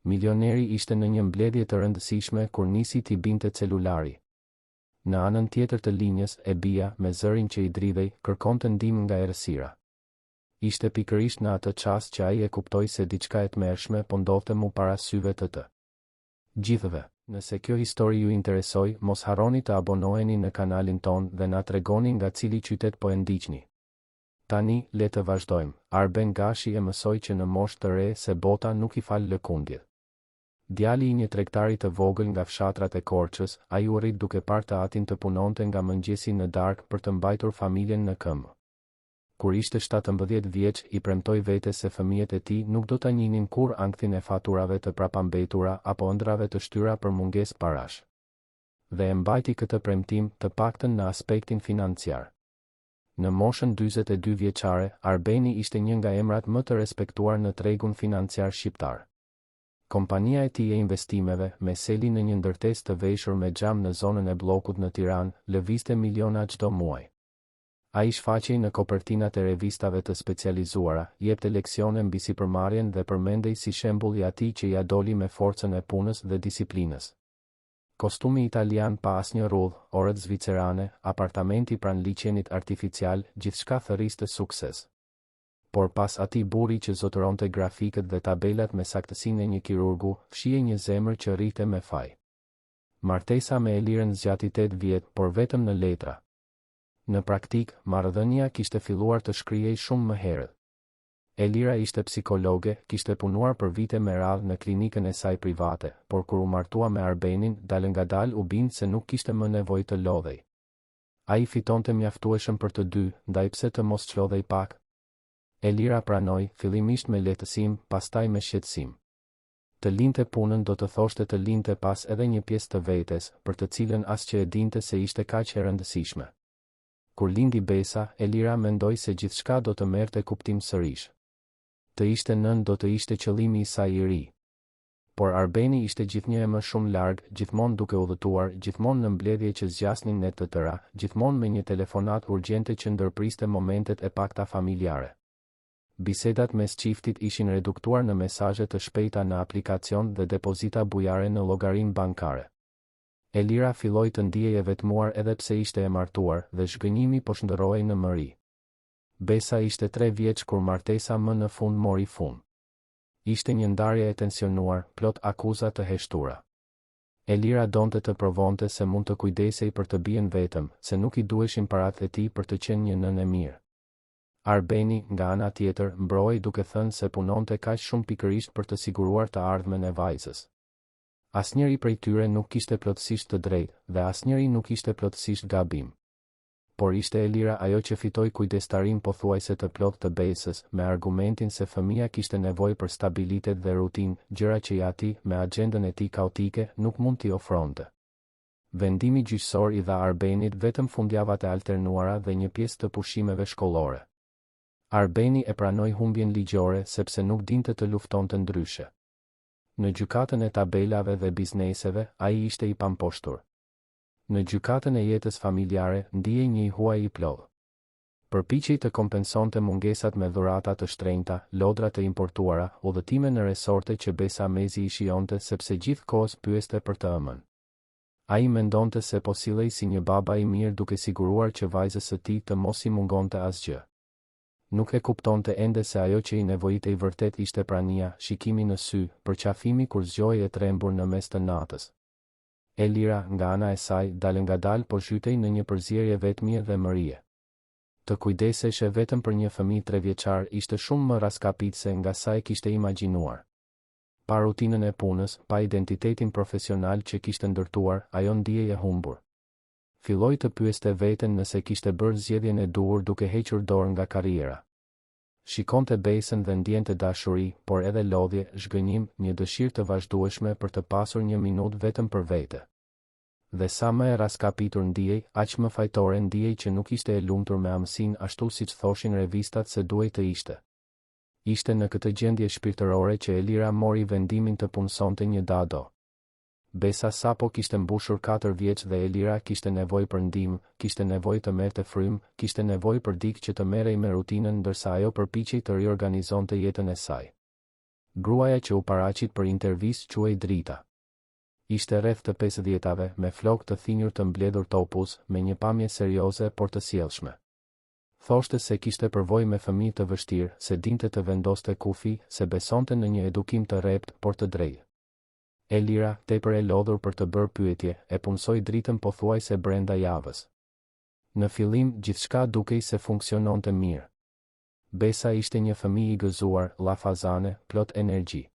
Milioneri ishte në një mbledhje të rëndësishme kur nisi t'i binte celulari. Në anën tjetër të linjës, e bija, me zërin që i dridhej, kërkonte ndihmë nga errësira. Ishte pikërisht në atë çast që ai e kuptoi se diçka e tmerrshme po ndodhte mu para syve të të gjithëve. Nëse kjo histori ju interesoi, mos harroni të abonoheni në kanalin tonë dhe na tregoni nga cili qytet po e ndiqni. Tani, le të vazhdojmë. Arben Gashi e mësoi që në moshë të re se bota nuk i fal lëkundjet. Djali i një tregtari të vogël nga fshatrat e Korçës, ai u rrit duke parë të atin të punonte nga mëngjesi në darkë për të mbajtur familjen në këmbë. Kur ishte 17 vjeç, i premtoi vetes se fëmijët e tij nuk do ta njihnin kurrë ankthin e faturave të prapambetura apo ëndrrave të shtyra për mungesë parash. Dhe e mbajti këtë premtim, të paktën në aspektin financiar. Në moshën 42 vjeçare, Arbeni ishte një nga emrat më të respektuar në tregun financiar shqiptar. Kompania e tij e investimeve, me seli në një ndërtesë të veshur me xham në zonën e Bllokut në Tiranë, lëvizte miliona çdo muaj. Ai shfaqej në kopertinat e revistave të specializuara, jepte leksione mbi sipërmarrjen dhe përmendej si shembull i atij që ia doli me forcën e punës dhe disiplinës. Kostumi italian pa asnjë rrudhë, orët zvicerane, apartamenti pranë liqenit artificial, gjithçka thërriste sukses. Por pas atij burri që zotëronte grafikët dhe tabelat me saktësinë e një kirurgu, fshihej një zemër që rrihte me faj. Martesa me Elirën zgjati tetë vjet, por vetëm në letra. Në praktikë, marrëdhënia kishte filluar të shkrihej shumë më herët. Elira ishte psikologe, kishte punuar për vite me radhë në klinikën e saj private, por kur u martua me Arbenin, dalëngadalë u bind se nuk kishte më nevojë të lodhej. Ai fitonte mjaftueshëm për të dy, ndaj pse të mos çlodhej pak? Elira pranoi, fillimisht me lehtësim, pastaj me shqetësim. Të linte punën do të thoshte të linte pas edhe një pjesë të vetes, për të cilën as që e dinte se ishte kaq e rëndësishme. Kur lindi Besa, Elira mendoi se gjithçka do të merrte kuptim sërish. Të ishte nënë do të ishte qëllimi i saj i ri. Por Arbeni ishte gjithnjë e më shumë larg, gjithmonë duke udhëtuar, gjithmonë në mbledhje që zgjasnin netë të tëra, gjithmonë me një telefonatë urgjente që ndërpriste momentet e pakta familjare. Bisedat mes çiftit ishin reduktuar në mesazhe të shpejta në aplikacion dhe depozita bujare në llogarinë bankare. Elira filloi të ndihej e vetmuar edhe pse ishte e martuar, dhe zhgënjimi po shndërrohej në mëri. Besa ishte tre vjeç kur martesa më në fund mori fund. Ishte një ndarje e tensionuar, plot akuza të heshtura. Elira donte të provonte se mund të kujdesej për të bijën vetëm, se nuk i duheshin paratë e tij për të qenë një nënë e mirë. Arbeni, nga ana tjetër, mbrohej duke thënë se punonte kaq shumë pikërisht për të siguruar të ardhmen e vajzës. Asnjëri prej tyre nuk kishte plotësisht të drejtë, dhe asnjëri nuk ishte plotësisht gabim. Por ishte Elira ajo që fitoi kujdestarinë pothuajse të plotë të Besës, me argumentin se fëmija kishte nevojë për stabilitet dhe rutinë, gjëra që i ati, me axhendën e tij kaotike, nuk mund t'i ofronte. Vendimi gjyqësor i dha Arbenit vetëm fundjavat e alternuara dhe një pjesë të pushimeve shkollore. Arbeni e pranoi humbjen ligjore sepse nuk dinte të luftonte ndryshe. Në gjykatën e tabelave dhe bizneseve, ai ishte i pamposhtur. Në gjykatën e jetës familjare, ndihej një i huaj i plotë. Përpiqej të kompensonte mungesat me dhurata të shtrenjta, lodra të importuara, udhëtime në resorte që Besa mezi i shijonte sepse gjithë kohës pyeste për të ëmën. Ai mendonte se po sillej si një baba i mirë duke siguruar që vajzës së tij të mos i mungonte asgjë. Nuk e kuptonte ende se ajo që i nevojitej vërtet ishte prania, shikimi në sy, përqafimi kur zgjohej e trembur në mes të natës. Elira, nga ana e saj, dalëngadalë po zhytej në një përzierje vetmie dhe mërie. Të kujdeseshe vetëm për një fëmijë trevjeçar ishte shumë më rraskapitëse nga sa e kishte imagjinuar. Pa rutinën e punës, pa identitetin profesional që kishte ndërtuar, ajo ndihej e humbur. Filloi të pyeste veten nëse kishte bërë zgjedhjen e duhur duke hequr dorë nga karriera. Shikonte Besën dhe ndjente dashuri, por edhe lodhje, zhgënjim, një dëshirë të vazhdueshme për të pasur një minutë vetëm për vete. Dhe sa më e rraskapitur ndihej, aq më fajtore ndihej që nuk ishte e lumtur me amësinë ashtu siç thoshin revistat se duhej të ishte. Ishte në këtë gjendje shpirtërore që Elira mori vendimin të punësonte një dado. Besa sapo kishte mbushur katër vjeç dhe Elira kishte nevojë për ndihmë, kishte nevojë të merrte frymë, kishte nevojë për dikë që të merrej me rutinën ndërsa ajo përpiqej të riorganizonte jetën e saj. Gruaja që u paraqit për intervistë quhej Drita. Ishte rreth të pesëdhjetave, me flokë të thinjur të mbledhur topuz, me një pamje serioze por të sjellshme. Thoshte se kishte përvojë me fëmijë të vështirë, se dinte të vendoste kufi, se besonte në një edukim të rreptë, por të drejtë. Elira, tepër e lodhur për të bërë pyetje, e punësoi Dritën pothuajse brenda javës. Në fillim, gjithçka dukej se funksiononte mirë. Besa ishte një fëmijë i gëzuar, llafazane, plot energji.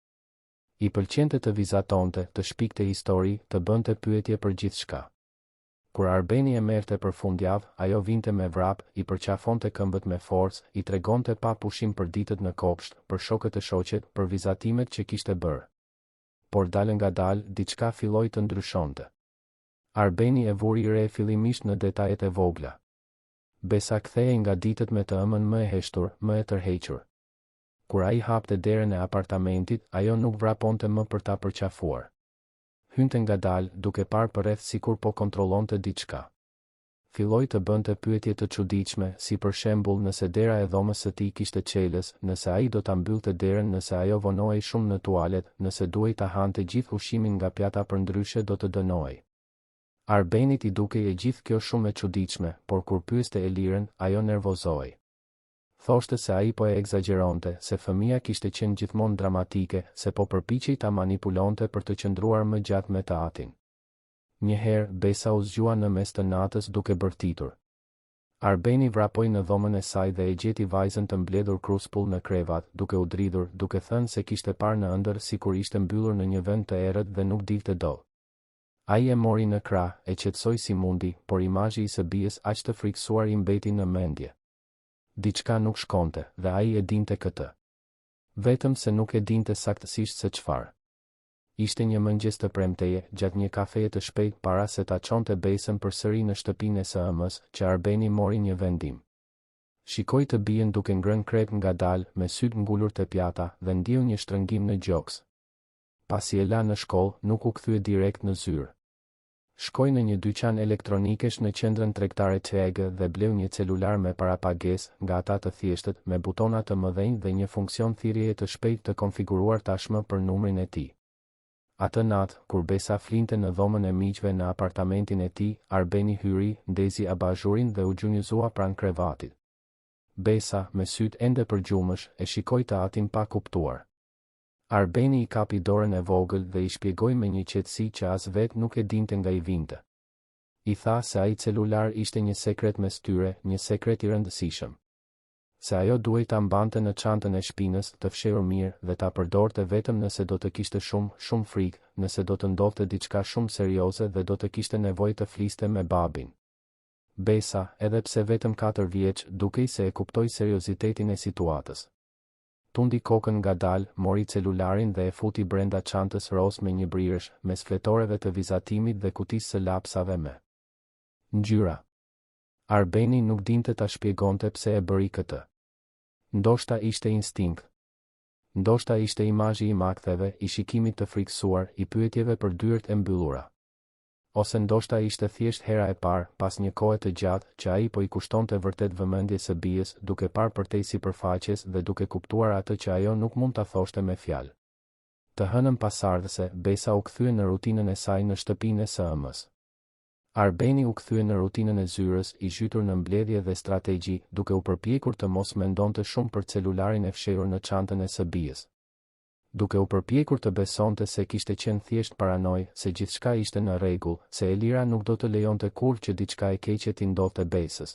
I pëlqente të vizatonte, të shpikte histori, të bënte pyetje për gjithçka. Kur Arbeni e merrte për fundjavë, ajo vinte me vrap, i përqafonte këmbët me forcë, i tregonte pa pushim për ditët në kopsht, për shokët e shoqet, për vizatimet që kishte bërë. Por dalëngadalë, diçka filloi të ndryshonte. Arbeni e vuri re fillimisht në detajet e vogla. Besa kthehej nga ditët me të ëmën më e heshtur, më e tërhequr. Kur ai hapte derën e apartamentit, ajo nuk vraponte më për ta përqafuar. Hynte ngadalë, duke parë përreth sikur po kontrollonte diçka. Filloi të bënte pyetje të çuditshme, si për shembull nëse dera e dhomës së tij kishte çelës, nëse ai do ta mbyllte derën nëse ajo vonohej shumë në tualet, nëse duhej ta hante gjithë ushqimin nga pjata përndryshe do të dënohej. Arbenit i dukej e gjithë kjo shumë e çuditshme, por kur pyeste Elirën, ajo nervozohej. Thoshte se ai po e ekzagjeronte, se fëmija kishte qenë gjithmonë dramatike, se po përpiqej ta manipulonte për të qëndruar më gjatë me të atin. Një herë, Besa u zgjua në mes të natës duke bërtitur. Arbeni vrapoi në dhomën e saj dhe e gjeti vajzën të mbledhur kruspull në krevat, duke u dridhur, duke thënë se kishte parë në ëndërr sikur ishte mbyllur në një vend të errët dhe nuk dilte dot. Ai e mori në krah, e qetësoi si mundi, por imazhi i së bijës aq të frikësuar i mbeti në mendje. Diçka nuk shkonte, dhe ai e dinte këtë. Vetëm se nuk e dinte saktësisht se çfarë. Ishte një mëngjes të premteje, gjatë një kafeje të shpejtë para se ta çonte Besën përsëri në shtëpinë e së ëmës, që Arbeni mori një vendim. Shikoi të bijën duke ngrënë krepë ngadalë, me sytë ngulur te pjata, dhe ndjeu një shtrëngim në gjoks. Pasi e la në shkollë, nuk u kthye direkt në zyrë. Shkoi në një dyqan elektronikesh në qendrën tregtare CEG dhe bleu një celular me parapagesë, nga ata të thjeshtët, me butona të mëdhenj dhe një funksion thirrjeje të shpejtë të konfiguruar tashmë për numrin e tij. Atë natë, kur Besa flinte në dhomën e miqve në apartamentin e tij, Arbeni hyri, ndezi abazhurin dhe u gjunjëzua pranë krevatit. Besa, me sytë ende përgjumësh, e shikoi të atin pa kuptuar. Arbeni i kapi dorën e vogël dhe i shpjegoi me një qetësi që as vetë nuk e dinte nga i vinte. I tha se ai celular ishte një sekret mes tyre, një sekret i rëndësishëm. Se ajo duhej ta mbante në çantën e shpinës, të fshehur mirë, dhe ta përdorte vetëm nëse do të kishte shumë, shumë frikë, nëse do të ndodhte diçka shumë serioze dhe do të kishte nevojë të fliste me babin. Besa, edhe pse vetëm katër vjeç, dukej se e kuptoi seriozitetin e situatës. Tundi kokën ngadalë, mori celularin dhe e futi brenda çantës rozë me njëbrirësh, mes fletoreve të vizatimit dhe kutisë së lapsave me ngjyra. Arbeni nuk dinte ta shpjegonte pse e bëri këtë. Ndoshta ishte instinkt. Ndoshta ishte imazhi i maktheve, i shikimit të frikësuar, i pyetjeve për dyert e mbyllura. Ose ndoshta ishte thjesht hera e parë, pas një kohe të gjatë, që ai po i kushtonte vërtet vëmendje së bijës, duke parë përtej sipërfaqes dhe duke kuptuar atë që ajo nuk mund ta thoshte me fjalë. Të hënën pasardhëse, Besa u kthye në rutinën e saj në shtëpinë e së ëmës. Arbeni u kthye në rutinën e zyrës, i zhytur në mbledhje dhe strategji, duke u përpjekur të mos mendonte shumë për celularin e fshehur në çantën e së bijës. Duke u përpjekur të besonte se kishte qenë thjesht paranojë, se gjithçka ishte në rregull, se Elira nuk do të lejonte kurrë që diçka e keqe t'i ndodhte Besës.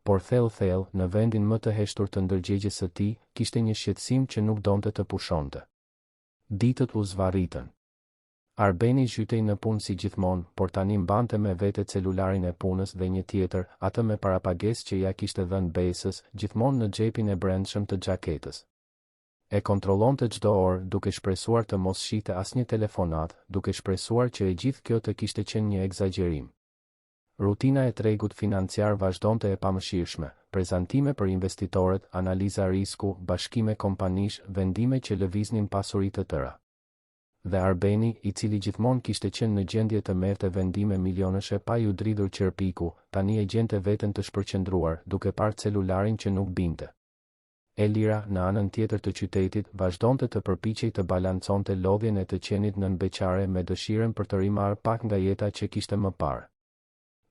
Por thellë-thellë, në vendin më të heshtur të ndërgjegjes së tij, kishte një shqetësim që nuk donte të pushonte. Ditët u zvarritën. Arbeni zhytej në punë si gjithmonë, por tani mbante me vete celularin e punës dhe një tjetër, atë me parapagesë që ia kishte dhënë Besës, gjithmonë në xhepin e brendshëm të xhaketës. E kontrollonte çdo orë, duke shpresuar të mos shihte asnjë telefonatë, duke shpresuar që e gjithë kjo të kishte qenë një ekzagjerim. Rutina e tregut financiar vazhdonte e pamëshirshme, prezantime për investitorët, analiza risku, bashkime kompanish, vendime që lëviznin pasuri të tëra. Dhe Arbeni, i cili gjithmonë kishte qenë në gjendje të merrte vendime milionëshe pa iu dridhur qerpiku, tani e gjente veten të shpërqendruar, duke parë celularin që nuk binte. Elira, në anën tjetër të qytetit, vazhdonte të përpiqej të balanconte lodhjen e të qenit nënë beqare me dëshirën për të rimarrë pak nga jeta që kishte më parë.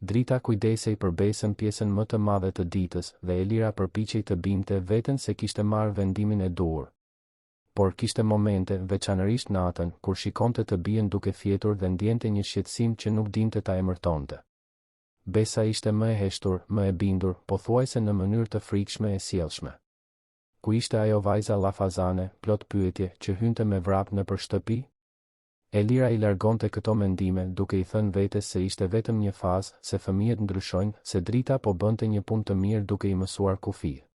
Drita kujdesej për Besën pjesën më të madhe të ditës dhe Elira përpiqej të bindte veten se kishte marrë vendimin e duhur. Por kishte momente, veçanërisht natën, kur shikonte të bijën duke fjetur dhe ndjente një shqetësim që nuk dinte ta emërtonte. Besa ishte më e heshtur, më e bindur, pothuajse në mënyrë të frikshme e sjellshme. Ku ishte ajo vajza llafazane, plot pyetje, që hynte me vrap nëpër shtëpi? Elira i largonte këto mendime, duke i thënë vetes se ishte vetëm një fazë, se fëmijët ndryshojnë, se Drita po bënte një punë të mirë duke i mësuar kufijtë.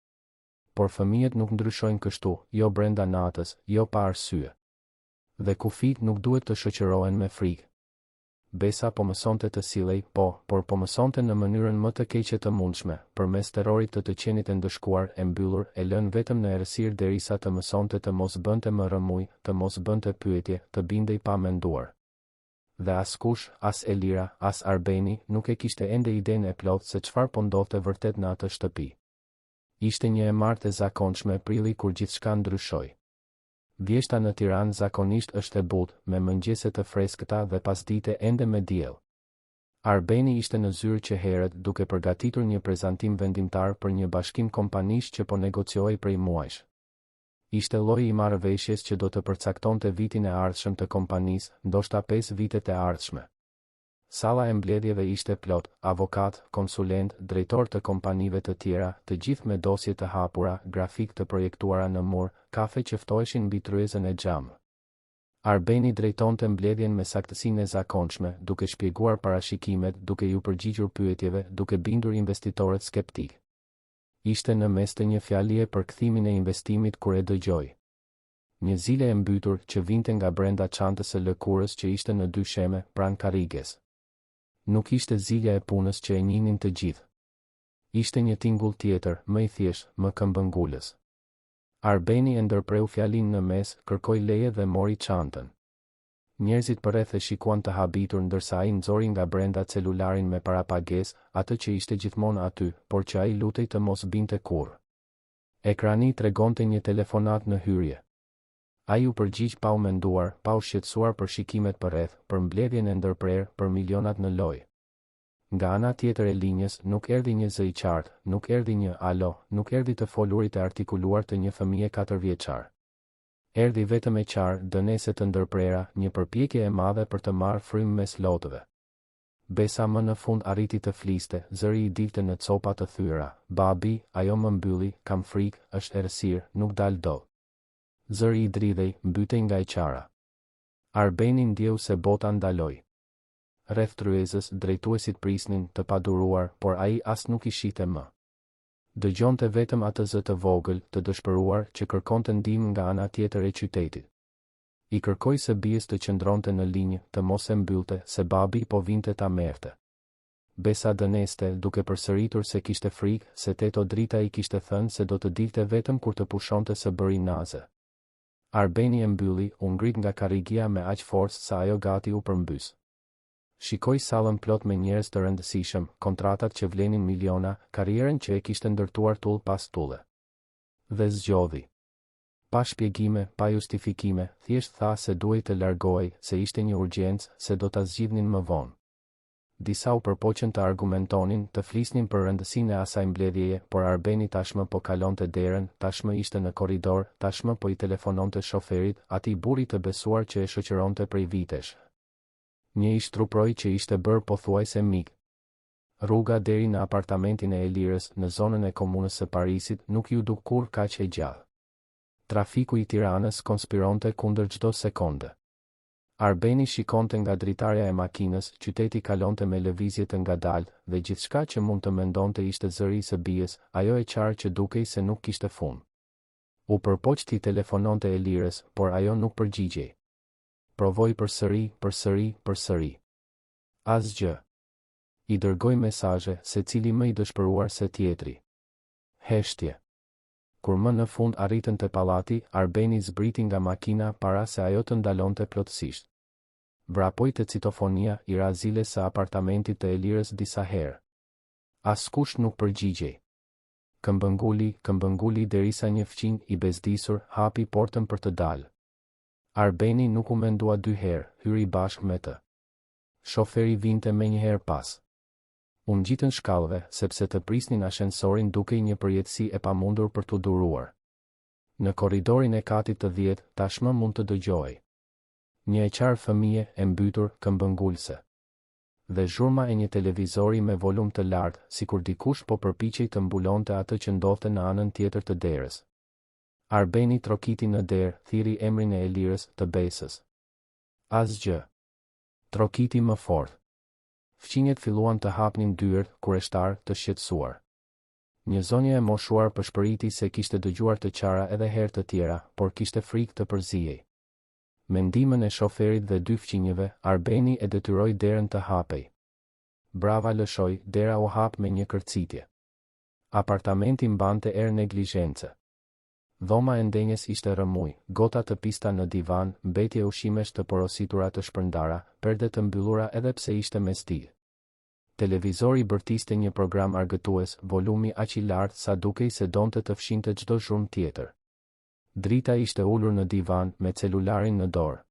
Por fëmijët nuk ndryshojnë kështu, jo brenda natës, jo pa arsye. Dhe kufijtë nuk duhet të shoqërohen me frikë. Besa po mësonte të sillej, po, por po mësonte në mënyrën më të keqe të mundshme, përmes terrorit të të qenit e ndëshkuar, e mbyllur, e lënë vetëm në errësirë derisa të mësonte të mos bënte më rrëmujë, të mos bënte pyetje, të bindej pa menduar. Dhe askush, as Elira, as Arbeni, nuk e kishte ende idenë e plotë se çfarë po ndodhte vërtet në atë shtëpi. Ishte një e martë e zakonshme prilli kur gjithçka ndryshoi. Vjeshta në Tiranë zakonisht është e butë, me mëngjese të freskëta dhe pasdite ende me diell. Arbeni ishte në zyrë që herët, duke përgatitur një prezantim vendimtar për një bashkim kompanish që po negociohej prej muajsh. Ishte lloji i marrëveshjes që do të përcaktonte vitin e ardhshëm të kompanisë, ndoshta pesë vitet e ardhshme. Salla e mbledhjeve ishte plot, avokatë, konsulentë, drejtorë të kompanive të tjera, të gjithë me dosje të hapura, grafikë të projektuara në mur, kafe që ftoheshin mbi tryezën e xhamtë. Arbeni drejtonte mbledhjen me saktësinë e zakonshme, duke shpjeguar parashikimet, duke iu përgjigjur pyetjeve, duke bindur investitorët skeptikë. Ishte në mes të një fjalie për kthimin e investimit kur e dëgjoi. Një zile e mbytur, që vinte nga brenda çantës së lëkurës që ishte në dysheme, pranë karriges. Nuk ishte zilja e punës që e njihnin të gjithë. Ishte një tingull tjetër, më i thjeshtë, më këmbëngulës. Arbeni e ndërpreu fjalinë në mes, kërkoi leje dhe mori çantën. Njerëzit përreth e shikuan të habitur ndërsa ai nxori nga brenda celularin me parapagesë, atë që ishte gjithmonë aty, por që ai lutej të mos binte kurrë. Ekrani tregonte një telefonatë në hyrje. Ai u përgjigj pa u menduar, pa u shqetësuar për shikimet përreth, për mbledhjen e ndërprerë, për milionat në lojë. Nga ana tjetër e linjës, nuk erdhi një zë i qartë, nuk erdhi një alo, nuk erdhi të folurit e artikuluar të një fëmije katërvjeçar. Erdhi vetëm e qarë, dënesë të ndërprera, një përpjekje e madhe për të marrë frymë mes lotëve. Besa më në fund arriti të fliste, zëri i dilte në copa të thyera, Babi, ajo më mbylli, kam frikë, është errësirë, nuk dal dot. Zëri i dridhej, mbytej nga e qara. Arbeni ndjeu se bota ndaloi. Rreth tryezës, drejtuesit prisnin, të paduruar, por ai as nuk i shihte më. Dëgjonte vetëm atë zë të vogël, të dëshpëruar, që kërkonte ndihmë nga ana tjetër e qytetit. I kërkoi së bijës të qëndronte në linjë, të mos e mbyllte, se babi po vinte ta merrte. Besa dëneste, duke përsëritur se kishte frikë, se teto Drita i kishte thënë se do të dilte vetëm kur të pushonte së bëri naze. Arbeni e mbylli, u ngrit nga karrigia me aq forcë sa ajo gati u përmbys. Shikoi sallën plot me njerëz të rëndësishëm, kontratat që vlenin miliona, karrierën që e kishte ndërtuar tullë pas tulle. Dhe zgjodhi. Pa shpjegime, pa justifikime, thjesht tha se duhej të largohej, se ishte një urgjencë, se do ta zgjidhnin më vonë. Disa u përpoqën të argumentonin, të flisnin për rëndësinë e asaj mbledhjeje, por Arbeni tashmë po kalonte derën, tashmë ishte në korridor, tashmë po i telefononte shoferit, atij burri të besuar që e shoqëronte prej vitesh. Një ish-truprojë që ishte bërë pothuajse mik. Rruga deri në apartamentin e Elirës, në zonën e Komunës së Parisit, nuk iu duk kurrë kaq e gjatë. Trafiku i Tiranës konspironte kundër çdo sekonde. Arbeni shikonte nga dritarja e makinës, qyteti kalonte me lëvizje të ngadaltë, dhe gjithçka që mund të mendonte ishte zëri i së bijës, ajo e qarë që dukej se nuk kishte fund. U përpoq t'i telefononte Elirës, por ajo nuk përgjigjej. Provoi përsëri, përsëri, përsëri. Asgjë. I dërgoi mesazhe, secili më i dëshpëruar se tjetri. Heshtje. Kur më në fund arritën te pallati, Arbeni zbriti nga makina para se ajo të ndalonte plotësisht. Vrapoi te citofonia, i ra ziles së apartamentit të Elirës disa herë. Askush nuk përgjigjej. Këmbënguli, këmbënguli derisa një fqinj, i bezdisur, hapi portën për të dalë. Arbeni nuk u mendua dy herë, hyri bashkë me të. Shoferi vinte menjëherë pas. U ngjitën shkallëve, sepse të prisnin ashensorin dukej një përjetësi e pamundur për t'u duruar. Në korridorin e katit të dhjetë, tashmë mund të dëgjohej. Një e qarë fëmije, e mbytur, këmbëngulëse. Dhe zhurma e një televizori me volum të lartë, sikur dikush po përpiqej të mbulonte atë që ndodhte në anën tjetër të derës. Arbeni trokiti në derë, thirri emrin e Elirës, të Besës. Asgjë. Trokiti më fort. Fqinjët filluan të hapnin dyert, kureshtarë, të shqetësuar. Një zonjë e moshuar pëshpëriti se kishte dëgjuar të qara edhe herë të tjera, por kishte frikë të përzihej. Me ndihmën e shoferit dhe dy fqinjëve, Arbeni e detyroi derën të hapej. Brava lëshoi, dera u hap me një kërcitje. Apartamenti mbante erë neglizhence. Dhoma e ndenjes ishte rrëmujë, gota të pista në divan, mbetje ushqimesh të porositura të shpërndara, perde të mbyllura edhe pse ishte mesditë. Televizori bërtiste një program argëtues, volumi aq i lartë sa dukej se donte të fshinte çdo zhurmë tjetër. Drita ishte ulur në divan, me celularin në dorë.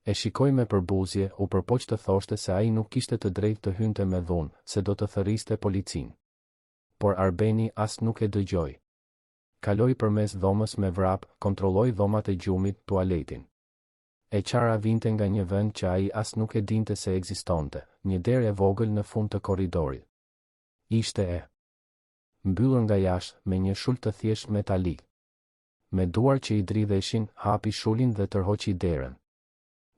E shikoi me përbuzje, u përpoq të thoshte se ai nuk kishte të drejtë të hynte me dhunë, se do të thërriste policinë. Por Arbeni as nuk e dëgjoi. Kaloi përmes dhomës me vrap, kontrolloi dhomat e gjumit, tualetin. E qara vinte nga një vend që ai as nuk e dinte se ekzistonte, një derë e vogël në fund të korridorit. Ishte e mbyllur nga jashtë, me një shul të thjeshtë metalik. Me duar që i dridheshin, hapi shulin dhe tërhoqi derën.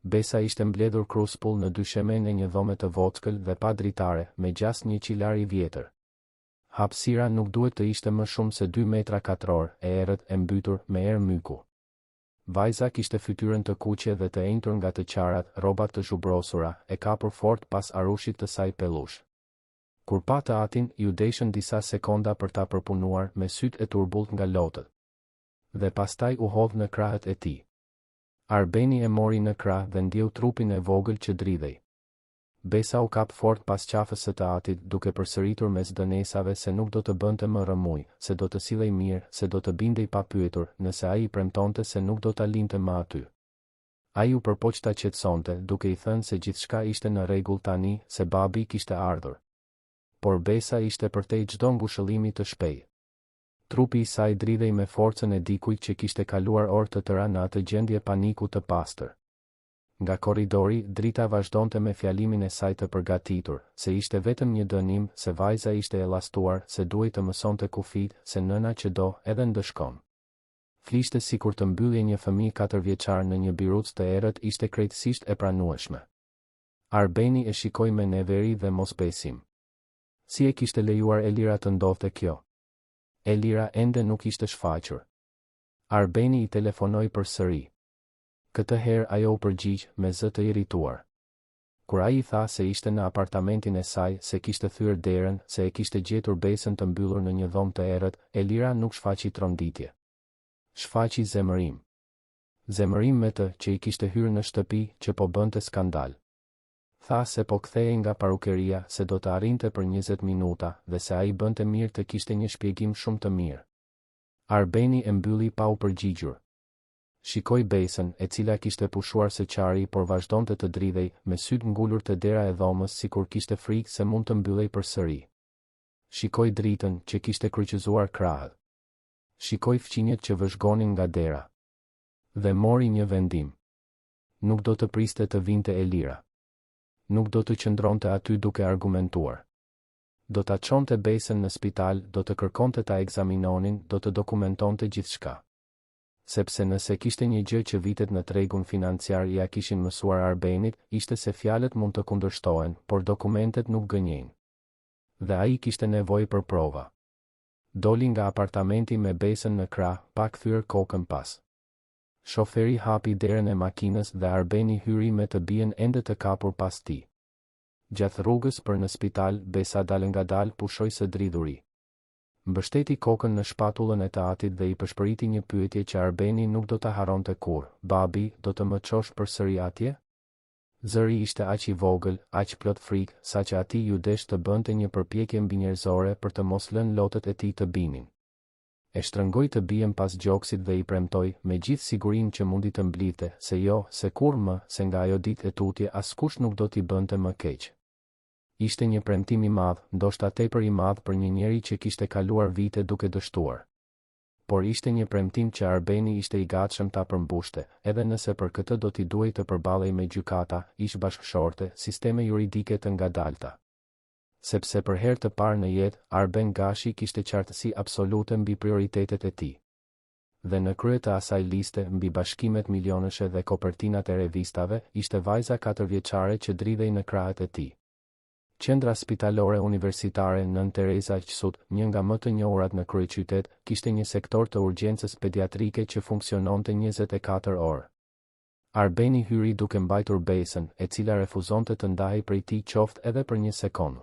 Besa ishte mbledhur kruspull në dyshemenë e një dhome të vockël dhe pa dritare, me gjasë një qilar i vjetër. Hapësira nuk duhet të ishte më shumë se dy metra katrorë, e errët, e mbytur, me erë myku. Vajza kishte fytyrën të kuqe dhe të enjtur nga të qarat, rrobat të zhubrosura, e kapur fort pas arushit të saj pellush. Kur pa të atin, iu deshën disa sekonda për ta përpunuar, me sytë e turbullt nga lotët. Dhe pastaj u hodh në krahët e tij. Arbeni e mori në krah dhe ndjeu trupin e vogël që dridhej. Besa u kap fort pas qafës së të atit, duke përsëritur mes dënesave se nuk do të bënte më rrëmujë, se do të sillej mirë, se do të bindej pa pyetur, nëse ai i premtonte se nuk do ta linte më aty. Ai u përpoq ta qetësonte, duke i thënë se gjithçka ishte në rregull tani, se babi kishte ardhur. Por Besa ishte përtej çdo ngushëllimi të shpejtë. Trupi i saj dridhej me forcën e dikujt që kishte kaluar orë të tëra në atë gjendje paniku të pastër. Nga korridori, Drita vazhdonte me fjalimin e saj të përgatitur, se ishte vetëm një dënim, se vajza ishte e llastuar, se duhej të mësonte kufijtë, se nëna që do, edhe ndëshkon. Fliste sikur të mbyllje një fëmijë katërvjeçar në një birucë të errët ishte krejtësisht e pranueshme. Arbeni e shikoi me neveri dhe mosbesim. Si e kishte lejuar Elira të ndodhte kjo? Elira ende nuk ishte shfaqur. Arbeni i telefonoi përsëri. Këtë herë ajo u përgjigj, me zë të irrituar. Kur ai i tha se ishte në apartamentin e saj, se kishte thyer derën, se e kishte gjetur Besën të mbyllur në një dhomë të errët, Elira nuk shfaqi tronditje. Shfaqi zemërim. Zemërim me të, që i kishte hyrë në shtëpi, që po bënte skandal. Tha se po kthehej nga parukeria, se do të arrinte për 20 minuta, dhe se ai bënte mirë të kishte një shpjegim shumë të mirë. Arbeni e mbylli pa u përgjigjur. Shikoi Besën, e cila kishte pushuar së qari por vazhdonte të dridhej, me sytë ngulur te dera e dhomës sikur kishte frikë se mund të mbyllej përsëri. Shikoi Dritën, që kishte kryqëzuar krahët. Shikoi fqinjët që vëzhgonin nga dera. Dhe mori një vendim. Nuk do të priste të vinte Elira. Nuk do të qëndronte aty duke argumentuar. Do ta çonte Besën në spital, do të kërkonte ta ekzaminonin, do të dokumentonte gjithçka. Sepse nëse kishte një gjë që vitet në tregun financiar ia kishin mësuar Arbenit, ishte se fjalët mund të kundërshtohen, por dokumentet nuk gënjejnë. Dhe ai kishte nevojë për prova. Doli nga apartamenti me Besën në krah, pa kthyer kokën pas. Shoferi hapi derën e makinës dhe Arbeni hyri me të bijën ende të kapur pas tij. Gjatë rrugës për në spital, Besa dalëngadalë pushoi së dridhuri. Mbështeti kokën në shpatullën e të atit dhe i pëshpëriti një pyetje që Arbeni nuk do ta harronte kurrë, Babi, do të më çosh përsëri atje? Zëri ishte aq i vogël, aq plot frikë, saqë atij iu desh të bënte një përpjekje mbinjerëzore për të mos lënë lotët e tij të binin. E shtrëngoi të bijën pas gjoksit dhe i premtoi, me gjithë sigurinë që mundi të mblidhte, se jo, se kurrë më, se nga ajo ditë e tutje askush nuk do t'i bënte më keq. Ishte një premtim i madh, ndoshta tepër i madh për një njeri që kishte kaluar vite duke dështuar. Por ishte një premtim që Arbeni ishte i gatshëm ta përmbushte, edhe nëse për këtë do t'i duhej të përballej me gjykata, ish-bashkëshorte, sisteme juridike të ngadalta. Sepse për herë të parë në jetë, Arben Gashi kishte qartësi absolute mbi prioritetet e tij. Dhe në krye të asaj liste, mbi bashkimet milionëshe dhe kopertinat e revistave, ishte vajza katërvjeçare që dridhej në krahët e tij. Qendra Spitalore Universitare Nënë Tereza QSUT, një nga më të njohurat në kryeqytet, kishte një sektor të urgjencës pediatrike që funksiononte 24 orë. Arbeni hyri duke mbajtur Besën, e cila refuzonte të ndahej prej tij qoftë edhe për një sekondë.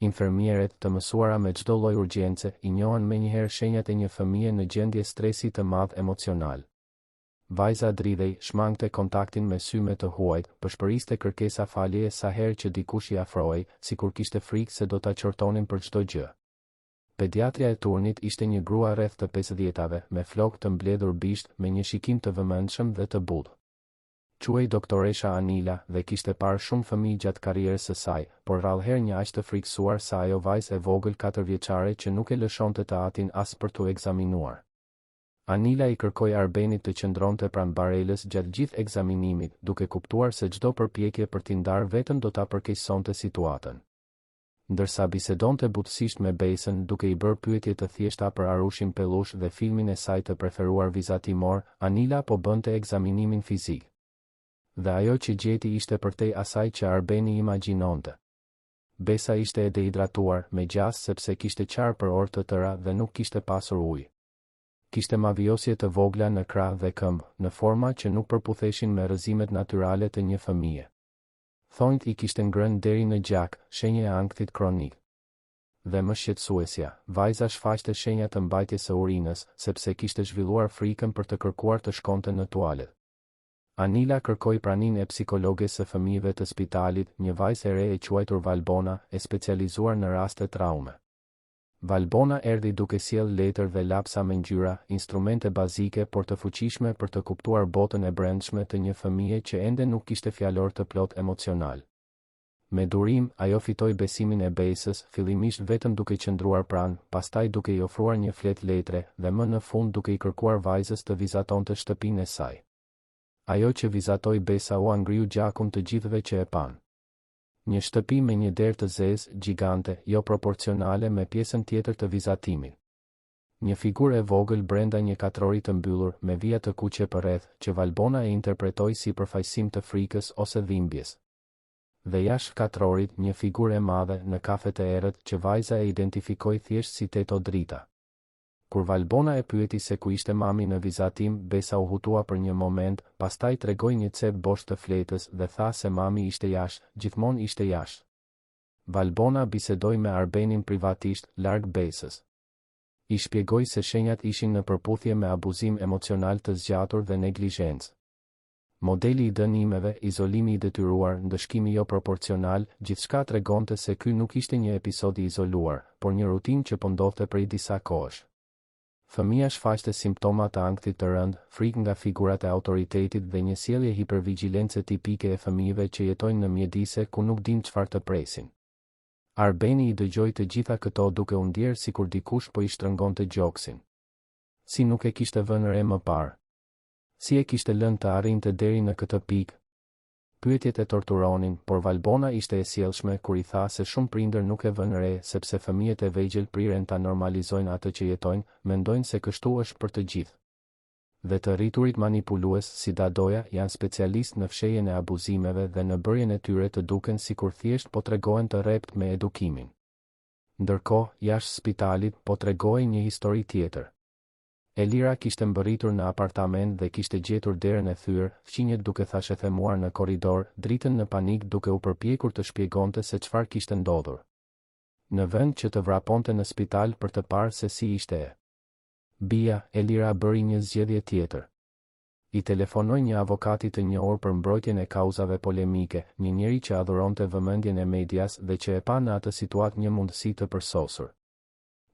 Infermieret, të mësuara me çdo lloj urgjence, i njohën menjëherë shenjat e një fëmije në gjendje stresi të madh emocional. Vajza dridhej, shmangte kontaktin me sy me të huajt, pëshpëriste kërkesa faljeje sa herë që dikush i afrohej, sikur kishte frikë se do ta qortonin për çdo gjë. Pediatrja e turnit ishte një grua rreth të pesëdhjetave, me flokë të mbledhur bisht, me një shikim të vëmendshëm dhe të butë. Quhej doktoresha Anila dhe kishte parë shumë fëmijë gjatë karrierës së saj, por rrallëherë një aq të frikësuar sa ajo vajzë e vogël katërvjeçare që nuk e lëshonte të atin as për t'u ekzaminuar. Anila i kërkoi Arbenit të qëndronte pranë barelës gjatë gjithë ekzaminimit, duke kuptuar se çdo përpjekje për t'i ndarë vetëm do ta përkeqësonte situatën. Ndërsa bisedonte butësisht me Besën, duke i bërë pyetje të thjeshta për arushin pellush dhe filmin e saj të preferuar vizatimor, Anila po bënte ekzaminimin fizik. Dhe ajo që gjeti ishte përtej asaj që Arbeni imagjinonte. Besa ishte e dehidratuar, me gjasë sepse kishte qarë për orë të tëra dhe nuk kishte pasur ujë. Kishte mavijosje të vogla në krahë dhe këmbë, në forma që nuk përputheshin me rrëzimet natyrale të një fëmije. Thonjtë i kishte ngrënë deri në gjak, shenjë e ankthit kronik. Dhe më shqetësuesja, vajza shfaqte shenja të mbajtjes së urinës, sepse kishte zhvilluar frikën për të kërkuar të shkonte në tualet. Anila kërkoi praninë e psikologes së fëmijëve të spitalit, një vajzë e re e quajtur Valbona, e specializuar në raste traume. Valbona erdhi duke sjellë letër dhe lapsa me ngjyra, instrumente bazike por të fuqishme për të kuptuar botën e brendshme të një fëmije që ende nuk kishte fjalor të plotë emocional. Me durim, ajo fitoi besimin e Besës, fillimisht vetëm duke qëndruar pranë, pastaj duke i ofruar një fletë letre, dhe më në fund duke i kërkuar vajzës të vizatonte shtëpinë e saj. Ajo që vizatoi Besa ua ngriu gjakun të gjithëve që e panë. Një shtëpi me një derë të zezë, gjigante, jo proporcionale me pjesën tjetër të vizatimit. Një figurë e vogël brenda një katrori të mbyllur, me vija të kuqe përreth, që Valbona e interpretoi si përfaqësim të frikës ose dhimbjes. Dhe jashtë katrorit, një figurë e madhe, në kafe të errët, që vajza e identifikoi thjesht si Teto Drita. Kur Valbona e pyeti se ku ishte mami në vizatim, Besa u hutua për një moment, pastaj tregoi një cep bosh të fletës dhe tha se mami ishte jashtë, gjithmonë ishte jashtë. Valbona bisedoi me Arbenin privatisht, larg Besës. I shpjegoi se shenjat ishin në përputhje me abuzim emocional të zgjatur dhe neglizhencë. Modeli i dënimeve, izolimi i detyruar, ndëshkimi joproporcional, gjithçka tregonte se ky nuk ishte një episod i izoluar, por një rutinë që po ndodhte prej disa kohësh. Fëmija shfaqte simptoma të ankthit të rëndë, frikë nga figurat e autoritetit dhe një sjellje hipervigjilence tipike e fëmijëve që jetojnë në mjedise ku nuk dinë çfarë të presin. Arbeni i dëgjoi të gjitha këto duke u ndjerë sikur dikush po i shtrëngonte gjoksin. Si nuk e kishte vënë re më parë? Si e kishte lënë të arrinte deri në këtë pikë? Pyetjet e torturonin, por Valbona ishte e sjellshme kur i tha se shumë prindër nuk e vënë re sepse fëmijët e vegjël priren ta normalizojnë atë që jetojnë, mendojnë se kështu është për të gjithë. Dhe të rriturit manipulues si dadoja janë specialistë në fshehjen e abuzimeve dhe në bërjen e tyre të duken sikur thjesht po tregohen të rreptë me edukimin. Ndërkohë, jashtë spitalit, po tregohej një histori tjetër. Elira kishte mbërritur në apartament dhe kishte gjetur derën e thyer, fqinjët duke thashethemuar në korridor, Dritën në panik duke u përpjekur të shpjegonte se çfarë kishte ndodhur. Në vend që të vraponte në spital për të parë se si ishte e bija, Elira bëri një zgjedhje tjetër. I telefonoi një avokati të njohur për mbrojtjen e kauzave polemike, një njeri që adhuronte vëmendjen e medias dhe që e pa në atë situatë një mundësi të përsosur.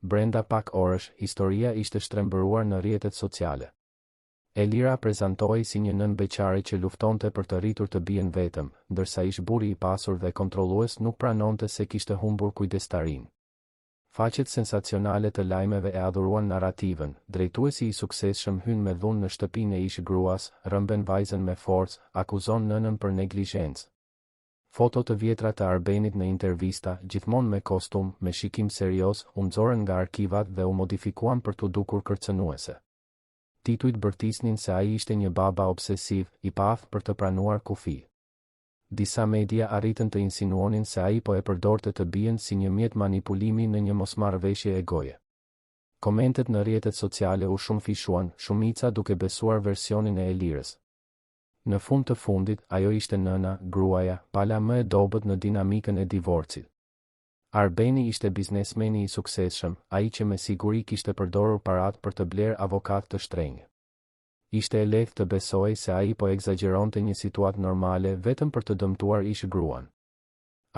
Brenda pak orësh, historia ishte shtrembëruar në rrjetet sociale. Elira prezantohej si një nënë beqare që luftonte për të rritur të bijën vetëm, ndërsa ish-burri i pasur dhe kontrollues nuk pranonte se kishte humbur kujdestarinë. Faqet sensacionale të lajmeve e adhuruan narrativën, drejtuesi i suksesshëm hyn me dhunë në shtëpinë e ish-gruas, rrëmben vajzën me forcë, akuzon nënën për neglizhencë. Foto të vjetra të Arbenit në intervista, gjithmonë me kostum, me shikim serioz, u nxorën nga arkivat dhe u modifikuan për t'u dukur kërcënuese. Titujt bërtisnin se ai ishte një baba obsesiv, i paaftë për të pranuar kufij. Disa media arritën të insinuonin se ai po e përdorte të bijën si një mjet manipulimi në një mosmarrëveshje egoje. Komentet në rrjetet sociale u shumëfishuan, shumica duke besuar versionin e Elirës. Në fund të fundit, ajo ishte nëna, gruaja, pala më e dobët në dinamikën e divorcit. Arbeni ishte biznesmeni i suksesshëm, ai që me siguri kishte përdorur paratë për të blerë avokatë të shtrenjtë. Ishte e lehtë të besohej se ai po ekzagjeronte një situatë normale vetëm për të dëmtuar ish-gruan.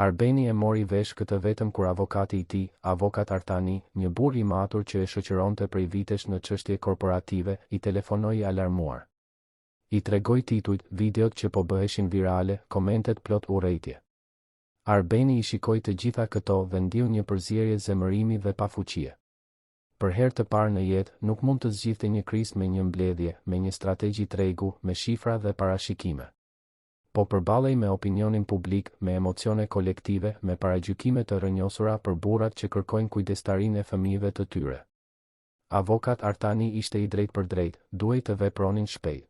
Arbeni e mori vesh këtë vetëm kur avokati i tij, avokat Artani, një burrë i matur që e shoqëronte prej vitesh në çështje korporative, i telefonoi i alarmuar. I tregoi titujt, videot që po bëheshin virale, komentet plot urrejtje. Arbeni i shikoi të gjitha këto dhe ndjeu një përzierje zemërimi dhe pafuqie. Për herë të parë në jetë, nuk mund të zgjidhte një krizë me një mbledhje, me një strategji tregu, me shifra dhe parashikime. Po përballej me opinionin publik, me emocione kolektive, me paragjykime të rrënjosura për burrat që kërkojnë kujdestarinë e fëmijëve të tyre. Avokat Artani ishte i drejtpërdrejtë, duhej të vepronin shpejt.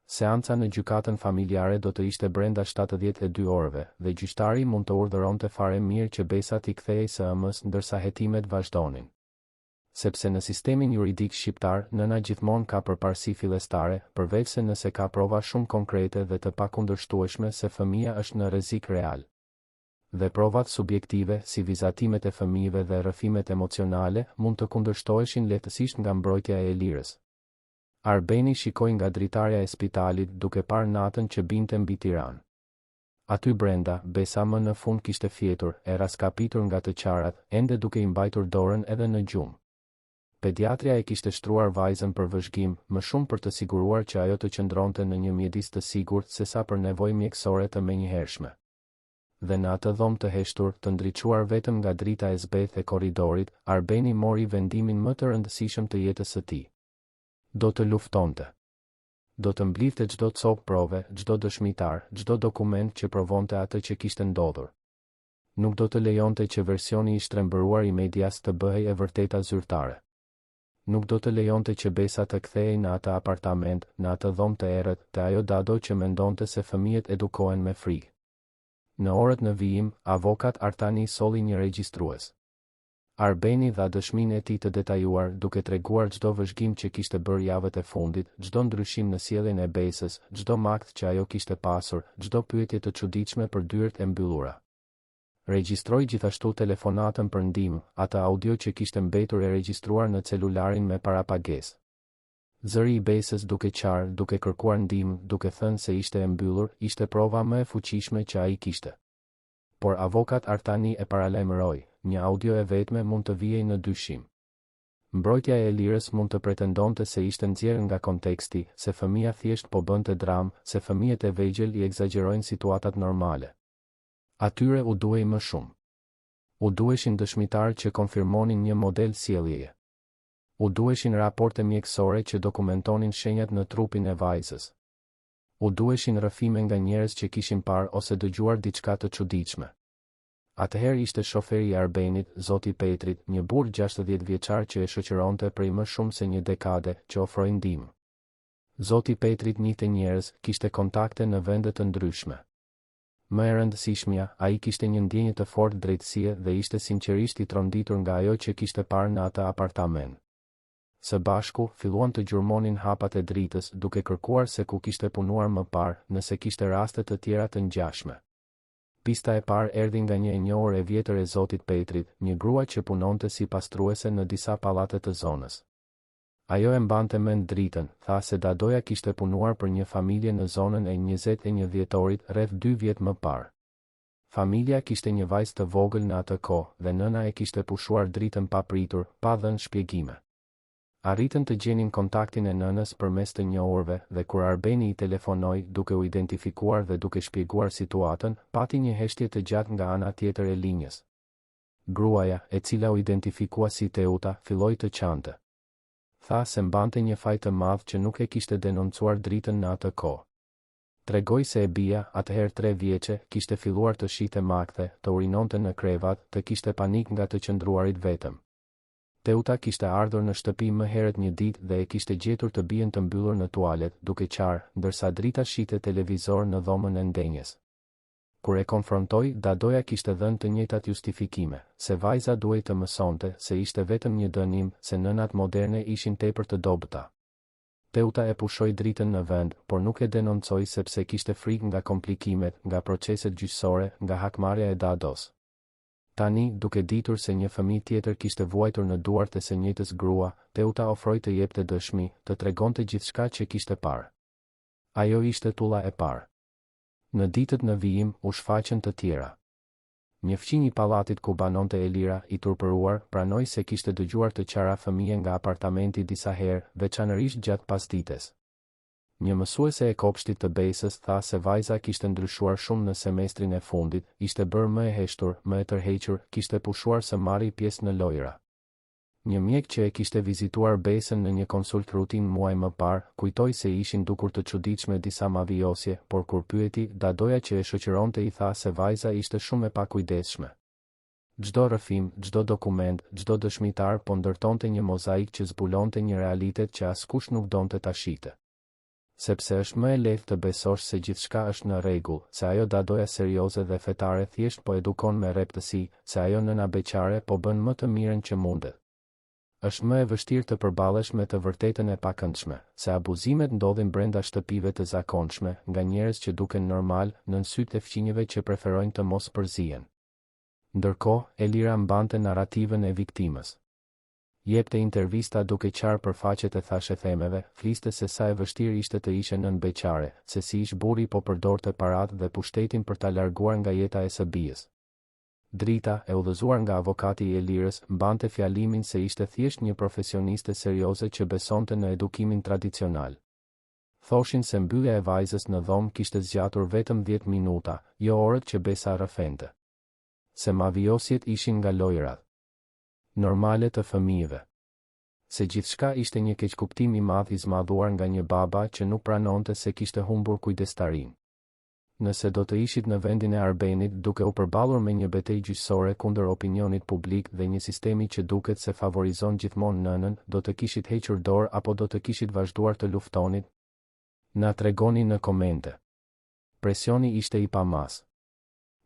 Seanca në gjykatën familjare do të ishte brenda 72 orëve, dhe gjyqtari mund të urdhëronte fare mirë që Besa t'i kthehej së ëmës ndërsa hetimet vazhdonin. Sepse në sistemin juridik shqiptar, nëna gjithmonë ka përparësi fillestare, përveçse nëse ka prova shumë konkrete dhe të pakundërshtueshme se fëmija është në rrezik real. Dhe provat subjektive, si vizatimet e fëmijëve dhe rrëfimet emocionale, mund të kundërshtoheshin lehtësisht nga mbrojtja e Elirës. Arbeni shikoi nga dritarja e spitalit duke parë natën që binte mbi Tiranë. Aty brenda, Besa më në fund kishte fjetur, e rraskapitur nga të qarat, ende duke i mbajtur dorën edhe në gjumë. Pediatria e kishte shtruar vajzën për vëzhgim, më shumë për të siguruar që ajo të qëndronte në një mjedis të sigurt sesa për nevojë mjekësore të menjëhershme. Dhe në atë dhomë të heshtur, të ndriçuar vetëm nga drita e zbehtë e korridorit, Arbeni mori vendimin më të rëndësishëm të jetës së tij. Do të luftonte. Do të mblidhte çdo copë prove, çdo dëshmitar, çdo dokument që provonte atë që kishte ndodhur. Nuk do të lejonte që versioni i shtrembëruar i medias të bëhej e vërteta zyrtare. Nuk do të lejonte që Besa të kthehej në atë apartament, në atë dhomë të errët, te ajo dado që mendonte se fëmijët edukohen me frikë. Në orët në vijim, avokat Artani solli një regjistrues. Arbeni dha dëshminë e tij të detajuar, duke treguar çdo vëzhgim që kishte bërë javët e fundit, çdo ndryshim në sjelljen e Besës, çdo makth që ajo kishte pasur, çdo pyetje të çuditshme për dyert e mbyllura. Regjistroi gjithashtu telefonatën për ndihmë, atë audio që kishte mbetur e regjistruar në celularin me parapagesë. Zëri i Besës duke qarë, duke kërkuar ndihmë, duke thënë se ishte e mbyllur, ishte prova më e fuqishme që ai kishte. Por avokat Artani e paralajmëroi, një audio e vetme mund të vihej në dyshim. Mbrojtja e Elirës mund të pretendonte se ishte nxjerrë nga konteksti, se fëmija thjesht po bënte dramë, se fëmijët e vegjël i ekzagjerojnë situatat normale. Atyre u duhej më shumë. U duheshin dëshmitarë që konfirmonin një model sjelljeje. U duheshin raporte mjekësore që dokumentonin shenjat në trupin e vajzës. U duheshin rrëfime nga njerëz që kishin parë ose dëgjuar diçka të çuditshme. Atëherë ishte shoferi i Arbenit, zoti Petrit, një burrë 60 vjeçar që e shoqëronte prej më shumë se një dekade, që ofroi ndihmë. Zoti Petrit njihte njerëz, kishte kontakte në vende të ndryshme. Më e rëndësishmja, ai kishte një ndjenjë të fortë drejtësie dhe ishte sinqerisht i tronditur nga ajo që kishte parë në atë apartament. Së bashku, filluan të gjurmonin hapat e dritës, duke kërkuar se ku kishte punuar më parë, nëse kishte raste të tjera të ngjashme. Pista e parë erdhi nga një e njohur e vjetër e zotit Petrit, një grua që punonte si pastruese në disa pallate të zonës. Ajo e mbante mend Dritën, tha se dadoja kishte punuar për një familje në zonën e 21 dhjetorit rreth dy vjet më parë. Familja kishte një vajzë të vogël në atë kohë dhe nëna e kishte pushuar Dritën papritur, pa dhënë shpjegime. Arritën të gjenin kontaktin e nënës përmes të njohurve dhe kur Arbeni i telefonoi duke u identifikuar dhe duke shpjeguar situatën, pati një heshtje të gjatë nga ana tjetër e linjës. Gruaja, e cila u identifikua si Teuta, filloi të qante. Tha se mbante një faj të madh që nuk e kishte denoncuar Dritën në atë kohë. Tregoi se e bija, atëherë tre vjeçe, kishte filluar të shihte makthe, të urinonte në krevat, të kishte panik nga të qëndruarit vetëm. Teuta kishte ardhur në shtëpi më herët një ditë dhe e kishte gjetur të bijën të mbyllur në tualet, duke qarë, ndërsa Drita shihte televizor në dhomën e ndenjjes. Kur e konfrontoi, dadoja kishte dhënë të njëjtat justifikime, se vajza duhej të mësonte, se ishte vetëm një dënim, se nënat moderne ishin tepër të dobëta. Teuta e pushoi Dritën në vend, por nuk e denoncoi sepse kishte frikë nga komplikimet, nga proceset gjyqësore, nga hakmarrja e dados. Tani, duke ditur se një fëmijë tjetër kishte vuajtur në duart e së njëjtës grua, Teuta ofroi të jepte dëshmi, të tregonte gjithçka që kishte parë. Ajo ishte tulla e parë. Në ditët në vijim, u shfaqën të tjera. Një fqinj i pallatit ku banonte Elira, i turpëruar, pranoi se kishte dëgjuar të qara fëmije nga apartamenti disa herë, veçanërisht gjatë pasdites. Një mësuese e kopshtit të Besës tha se vajza kishte ndryshuar shumë në semestrin e fundit, ishte bërë më e heshtur, më e tërhequr, kishte pushuar së marri pjesë në lojëra. Një mjek që e kishte vizituar Besën në një konsultë rutinë muaj më parë, kujtoi se i ishin dukur të çuditshme disa mavijosje, por kur pyeti, dadoja që e shoqëronte i tha se vajza ishte shumë e pakujdesshme. Çdo rrëfim, çdo dokument, çdo dëshmitar po ndërtonte një mozaik që zbulonte një realitet që askush nuk donte ta shihte. Sepse është më e lehtë të besosh se gjithçka është në rregull, se ajo dadoja serioze dhe fetare thjesht po edukon me rreptësi, se ajo nëna beqare po bën më të mirën që mundet. Është më e vështirë të përballesh me të vërtetën e pakëndshme, se abuzimet ndodhin brenda shtëpive të zakonshme, nga njerëz që duken normalë, nën sytë e fqinjëve që preferojnë të mos përzihen. Ndërkohë, Elira mbante narrativën e viktimës. Jepte intervista duke qarë për faqet e thashethemeve, fliste se sa e vështirë ishte të ishe nënë beqare, se si ish burri po përdorte paratë dhe pushtetin për ta larguar nga jeta e së bijës. Drita, e udhëzuar nga avokati i Elirës, mbante fjalimin se ishte thjesht një profesioniste serioze që besonte në edukimin tradicional. Thoshin se mbyllja e vajzës në dhomë kishte zgjatur vetëm dhjetë minuta, jo orët që Besa rrëfente. Se mavijosjet ishin nga lojërat normale të fëmijëve. Se gjithçka ishte një keqkuptim i madh i zmadhuar nga një baba që nuk pranonte se kishte humbur kujdestarinë. Nëse do të ishit në vendin e Arbenit duke u përballur me një betejë gjyqësore kundër opinionit publik dhe një sistemi që duket se favorizon gjithmonë nënën, do të kishit hequr dorë apo do të kishit vazhduar të luftonit? Na tregoni në komente. Presioni ishte i pamasë.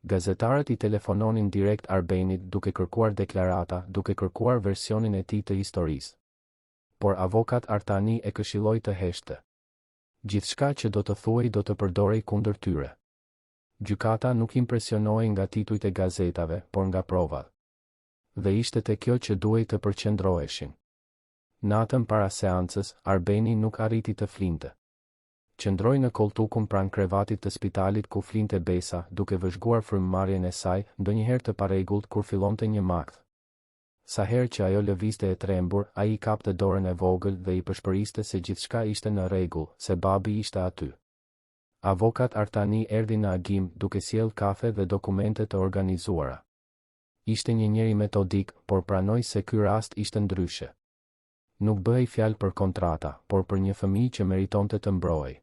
Gazetarët i telefononin direkt Arbenit duke kërkuar deklarata, duke kërkuar versionin e tij të historisë. Por avokat Artani e këshilloi të heshtte. Gjithçka që do të thuhej do të përdorej kundër tyre. Gjykata nuk impresionohej nga titujt e gazetave, por nga provat. Dhe ishte te kjo që duhej të përqendroheshin. Natën para seancës, Arbeni nuk arriti të flinte. Qëndroi në kolltukun pranë krevatit të spitalit ku flinte Besa, duke vëzhguar frymëmarrjen e saj, ndonjëherë të parregullt kur fillonte një makth. Sa herë që ajo lëvizte e trembur, ai i kapte dorën e vogël dhe i pëshpëriste se gjithçka ishte në rregull, se babi ishte aty. Avokat Artani erdhi në agim, duke sjellë kafe dhe dokumente të organizuara. Ishte një njeri metodik, por pranoi se ky rast ishte ndryshe. Nuk bëhej fjalë për kontrata, por për një fëmijë që meritonte të mbrohej.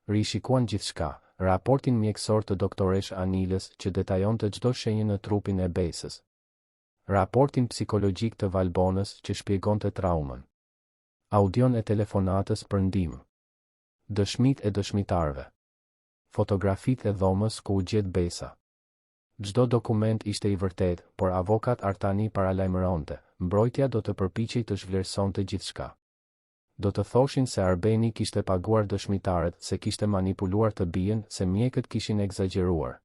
Rishikuan gjithçka, raportin mjekësor të doktoreshë Anilës që detajonte çdo shenjë në trupin e Besës. Raportin psikologjik të Valbonës që shpjegonte traumën. Audion e telefonatës për ndihmë. Dëshmitë e dëshmitarëve. Fotografitë e dhomës ku u gjet Besa. Çdo dokument ishte i vërtetë, por avokat Artani paralajmëronte, mbrojtja do të përpiqej të zhvlerësonte gjithçka. Do të thoshin se Arbeni kishte paguar dëshmitarët, se kishte manipuluar të bijën, se mjekët kishin ekzagjeruar.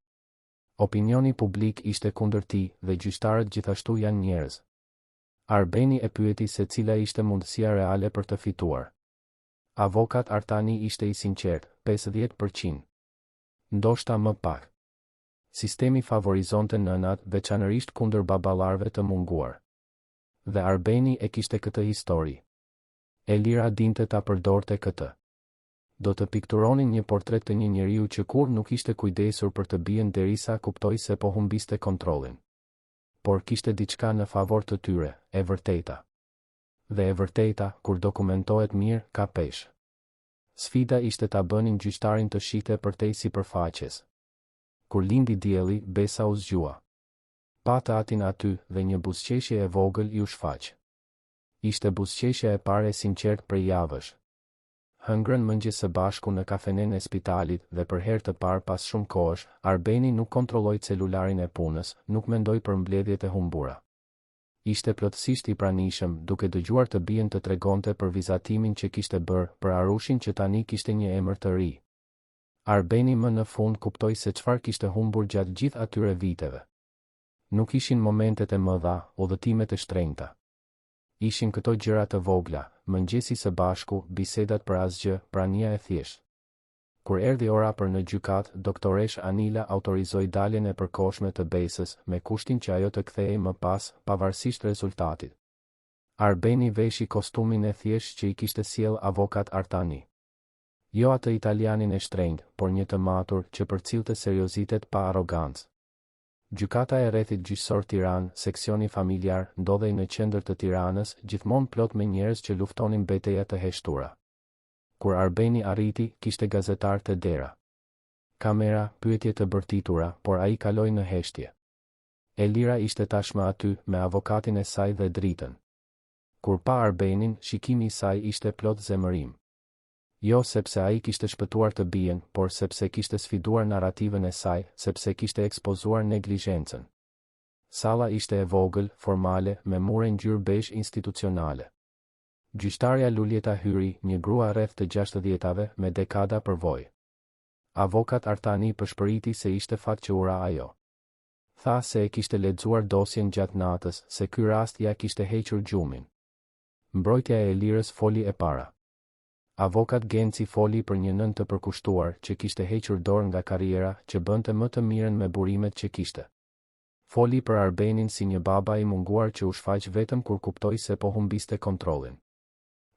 Opinioni publik ishte kundër tij, dhe gjyqtarët gjithashtu janë njerëz. Arbeni e pyeti se cila ishte mundësia reale për të fituar. Avokat Artani ishte i sinqertë, 50%. Ndoshta më pak. Sistemi favorizonte nënat, veçanërisht kundër baballarëve të munguar. Dhe Arbeni e kishte këtë histori. Elira dinte ta përdorte këtë. Do të pikturonin një portret të një njeriu që kurrë nuk ishte kujdesur për të bijën derisa kuptoi se po humbiste kontrollin. Por kishte diçka në favor të tyre, e vërteta. Dhe e vërteta, kur dokumentohet mirë, ka peshë. Sfida ishte ta bënin gjyqtarin të shihte përtej sipërfaqes. Kur lindi dielli, Besa u zgjua. Pa të atin aty, dhe një buzëqeshje e vogël iu shfaq. Ishte buzëqeshja e parë e sinqertë prej javësh. Hëngrën mëngjes së bashku në kafenenë e spitalit dhe për herë të parë pas shumë kohësh, Arbeni nuk kontrolloi celularin e punës, nuk mendoi për mbledhjet e humbura. Ishte plotësisht i pranishëm, duke dëgjuar të bijën të tregonte për vizatimin që kishte bërë, për Arushin që tani kishte një emër të ri. Arbeni më në fund kuptoi se çfarë kishte humbur gjatë gjithë atyre viteve. Nuk ishin momentet e mëdha, udhëtimet e shtrenjta. Ishin këto gjëra të vogla, mëngjesi së bashku, bisedat për asgjë, prania e thjeshtë. Kur erdhi ora për në gjykatë, doktoreshë Anila autorizoi daljen e përkohshme të Besës, me kushtin që ajo të kthehej më pas, pavarësisht rezultatit. Arbeni veshi kostumin e thjeshtë që i kishte sjellë avokat Artani. Jo atë italianin e shtrenjtë, por një të matur, që përcillte seriozitet pa arrogancë. Gjykata e Rrethit Gjyqësor Tiranë, seksioni familjar, ndodhej në qendër të Tiranës, gjithmonë plot me njerëz që luftonin beteja të heshtura. Kur Arbeni arriti, kishte gazetarë te dera. Kamera, pyetje të bërtitura, por ai kaloi në heshtje. Elira ishte tashmë aty, me avokatin e saj dhe Dritën. Kur pa Arbenin, shikimi i saj ishte plot zemërim. Jo sepse ai kishte shpëtuar të bijën, por sepse kishte sfiduar narrativën e saj, sepse kishte ekspozuar neglizhencën. Salla ishte e vogël, formale, me mure ngjyrë bezhë institucionale. Gjyqtarja Luljeta hyri, një grua rreth të gjashtëdhjetave, me dekada përvojë. Avokat Artani pëshpëriti se ishte fat që u ra ajo. Tha se e kishte lexuar dosjen gjatë natës, se ky rast ia kishte hequr gjumin. Mbrojtja e Elirës foli e para. Avokat Genci foli për një nënë të përkushtuar, që kishte hequr dorë nga karriera, që bënte më të mirën me burimet që kishte. Foli për Arbenin si një baba i munguar që u shfaq vetëm kur kuptoi se po humbiste kontrollin.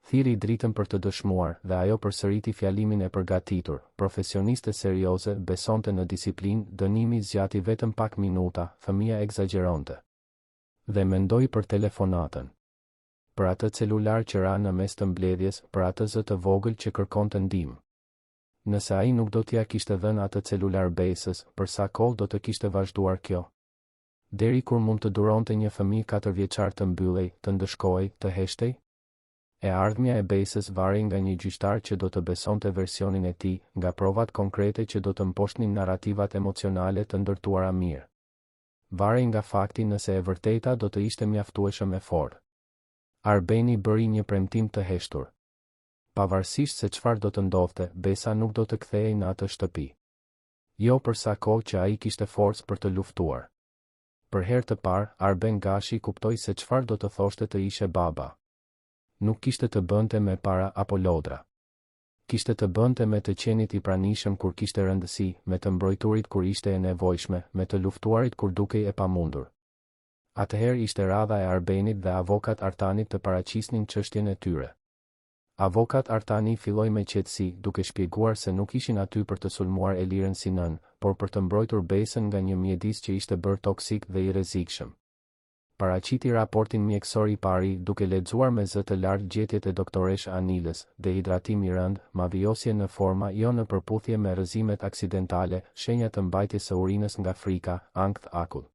Thirri Dritën për të dëshmuar, dhe ajo përsëriti fjalimin e përgatitur, profesioniste serioze, besonte në disiplinë, dënimi zgjati vetëm pak minuta, fëmija ekzagjeronte. Dhe mendoi për telefonatën. Për atë celular që ra në mes të mbledhjes, për atë zë të vogël që kërkonte ndihmë. Nëse ai nuk do t'ia kishte dhënë atë celular Besës, për sa kohë do të kishte vazhduar kjo? Deri kur mund të duronte një fëmijë katërvjeçar të mbyllej, të ndëshkohej, të heshtej? E ardhmja e Besës varej nga një gjyqtar që do të besonte versionin e tij, nga provat konkrete që do të mposhtnin narrativat emocionale të ndërtuara mirë. Varej nga fakti nëse e vërteta do të ishte mjaftueshëm e fortë. Arbeni bëri një premtim të heshtur. Pavarësisht se çfarë do të ndodhte, Besa nuk do të kthehej në atë shtëpi. Jo për sa kohë që ai kishte forcë për të luftuar. Për herë të parë, Arben Gashi kuptoi se çfarë do të thoshte të ishe baba. Nuk kishte të bënte me para apo lodra. Kishte të bënte me të qenit i pranishëm kur kishte rëndësi, me të mbrojturit kur ishte e nevojshme, me të luftuarit kur dukej e pamundur. Atëherë ishte radha e Arbenit dhe avokat Artanit të paraqisnin çështjen e tyre. Avokat Artani filloi me qetësi, duke shpjeguar se nuk ishin aty për të sulmuar Elirën si nënë, por për të mbrojtur Besën nga një mjedis që ishte bërë toksik dhe i rrezikshëm. Paraqiti raportin mjekësor i pari, duke lexuar me zë të lartë gjetjet e doktoreshë Anilës, dehidratim i rëndë, mavijosje në forma jo në përputhje me rrëzimet aksidentale, shenja të mbajtjes së urinës nga frika, ankth akut.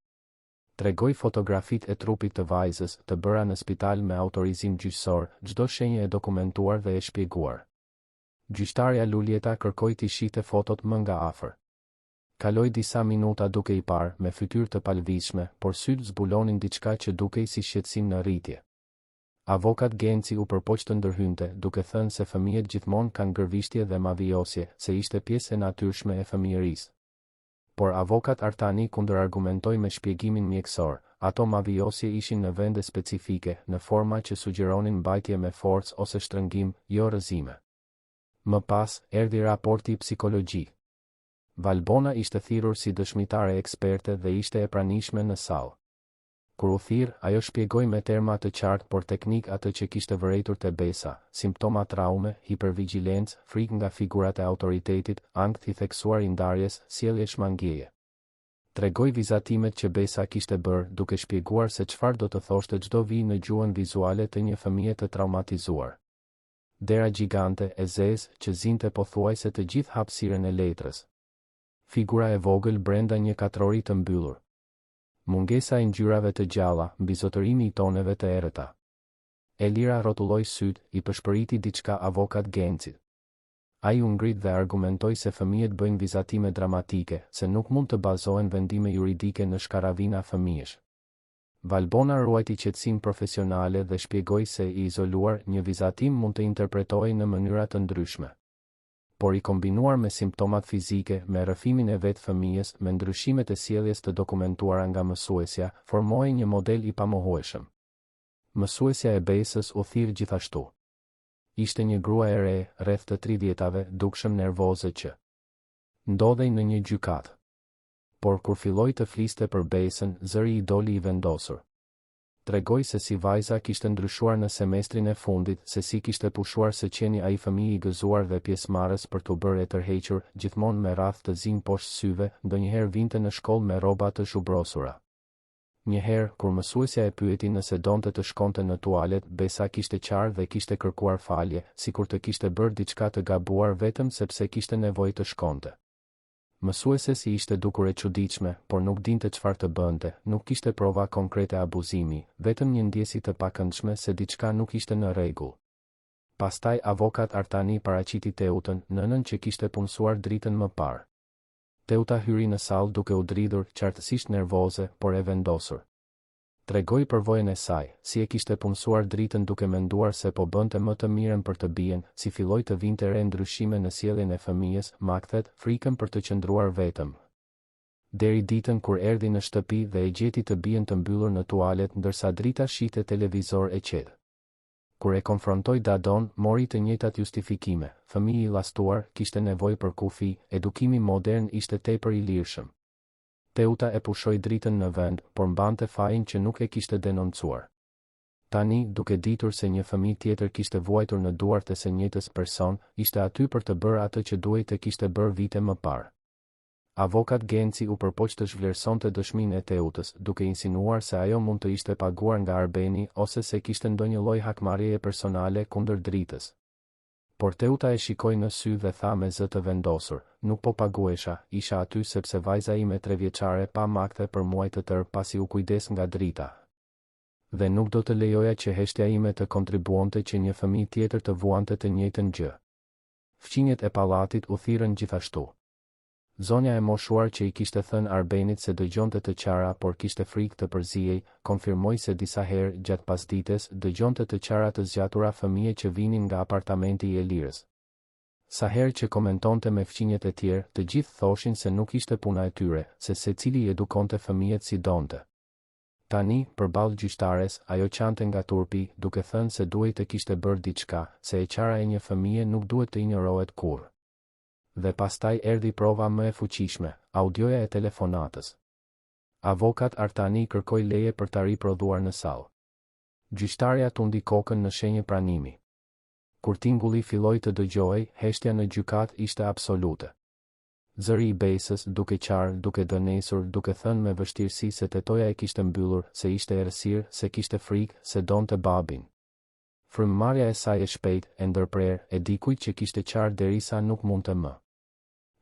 Tregoi fotografitë e trupit të vajzës, të bëra në spital me autorizim gjyqësor, çdo shenjë e dokumentuar dhe e shpjeguar. Gjyqtarja Luljeta kërkoi t'i shihte fotot më nga afër. Kaloi disa minuta duke i parë, me fytyrë të palëvizshme, por sytë zbulonin diçka që dukej si shqetësim në rritje. Avokat Genci u përpoq të ndërhynte, duke thënë se fëmijët gjithmonë kanë gërvishtje dhe mavijosje, se ishte pjesë e natyrshme e fëmijërisë. Por avokat Artani kundërargumentoi me shpjegimin mjekësor, Ato mavijosje ishin në vende specifike, në forma që sugjeronin mbajtje me forcë ose shtrëngim, jo rrëzime. Më pas, erdhi raporti psikologjik. Valbona ishte thirrur si dëshmitare eksperte dhe ishte e pranishme në sallë. Kur u thirr, ajo shpjegoi me terma të qartë por teknikë atë që kishte vërejtur te Besa, simptoma traume, hipervigjilencë, frikë nga figurat e autoritetit, ankth i theksuar i ndarjes, sjellje shmangieje. Tregoi vizatimet që Besa kishte bërë, duke shpjeguar se çfarë do të thoshte çdo vijë në gjuhën vizuale të një fëmije të traumatizuar. Dera gjigante, e zezë, që zinte pothuajse të gjithë hapësirën e letrës. Figura e vogël brenda një katrori të mbyllur. Mungesa e ngjyrave të gjalla, mbizotërimi i toneve të errëta. Elira rrotulloi sytë, i pëshpëriti diçka avokat Gencit. Ai u ngrit dhe argumentoi se fëmijët bëjnë vizatime dramatike, se nuk mund të bazohen vendime juridike në shkarravina fëmijësh. Valbona ruajti qetësinë profesionale dhe shpjegoi se, i izoluar, një vizatim mund të interpretohej në mënyra të ndryshme. Por i kombinuar me simptomat fizike, me rrëfimin e vetë fëmijës, me ndryshimet e sjelljes të dokumentuara nga mësuesja, formohej një model i pamohueshëm. Mësuesja e Besës u thirr gjithashtu. Ishte një grua e re, rreth të tridhjetave, dukshëm nervoze që ndodhej në një gjykatë. Por kur filloi të fliste për Besën, zëri i doli i vendosur. Tregoi se si vajza kishte ndryshuar në semestrin e fundit, se si kishte pushuar së qeni ai fëmijë i gëzuar dhe pjesëmarrës për t'u bërë e tërhequr, gjithmonë me rrathë të zinj poshtë syve, ndonjëherë vinte në shkollë me rroba të zhubrosura. Një herë, kur mësuesja e pyeti nëse donte të shkonte në tualet, Besa kishte qarë dhe kishte kërkuar falje, sikur të kishte bërë diçka të gabuar vetëm sepse kishte nevojë të shkonte. Mësueses i ishte dukur e çuditshme, por nuk dinte çfarë të bënte, nuk kishte prova konkrete abuzimi, vetëm një ndjesi të pakëndshme se diçka nuk ishte në rregull. Pastaj avokat Artani paraqiti Teutën, nënën që kishte punësuar Dritën më parë. Teuta hyri në sallë duke u dridhur, qartësisht nervoze, por e vendosur. Tregoi përvojën e saj, si e kishte punësuar Dritën duke menduar se po bënte më të mirën për të bijën, si filloi të vinte re ndryshime në sjelljen e fëmijës, makthet, frikën për të qëndruar vetëm. Deri ditën kur erdhi në shtëpi dhe e gjeti të bijën të mbyllur në tualet ndërsa Drita shihte televizor e qetë. Kur e konfrontoi dadon, mori të njëjtat justifikime, fëmijë i llastuar, kishte nevojë për kufi, edukimi modern ishte tepër i lirshëm. Teuta e pushoi Dritën në vend, por mbante fajin që nuk e kishte denoncuar. Tani, duke ditur se një fëmijë tjetër kishte vuajtur në duart e së njëjtës person, ishte aty për të bërë atë që duhej të kishte bërë vite më parë. Avokat Genci u përpoq të zhvlerësonte dëshminë e Teutës, duke insinuar se ajo mund të ishte paguar nga Arbeni ose se kishte ndonjë lloj hakmarrjeje personale kundër Dritës. Por Teuta e shikoi në sy dhe tha me zë të vendosur, Nuk po paguhesha, isha aty sepse vajza ime trevjeçare pa makthe për muaj të tërë pasi u kujdes nga Drita. Dhe nuk do të lejoja që heshtja ime të kontribuonte që një fëmijë tjetër të vuante të njëjtën gjë. Fqinjët e pallatit u thirrën gjithashtu. Zonja e moshuar që i kishte thënë Arbenit se dëgjonte të qara por kishte frikë të përzihej, konfirmoi se disa herë, gjatë pasdites, dëgjonte të qara të zgjatura fëmije që vinin nga apartamenti i Elirës. Sa herë që komentonte me fqinjët e tjerë, të gjithë thoshin se nuk ishte puna e tyre, se secili i edukonte fëmijët si donte. Tani, përballë gjyqtares, ajo qante nga turpi, duke thënë se duhej të kishte bërë diçka, se e qara e një fëmije nuk duhet të injorohet kurrë. Dhe pastaj erdhi prova më e fuqishme, audioja e telefonatës. Avokat Artani kërkoi leje për ta riprodhuar në sallë. Gjyqtarja tundi kokën në shenjë pranimi. Kur tingulli filloi të dëgjohej, heshtja në gjykatë ishte absolute. Zëri i Besës, duke qarë, duke dënesur, duke thënë me vështirësi se tetoja e kishte mbyllur, se ishte errësirë, se kishte frikë, se donte babin. Frymëmarrja e saj e shpejtë, e ndërprerë, e dikujt që kishte qarë derisa nuk mundte më.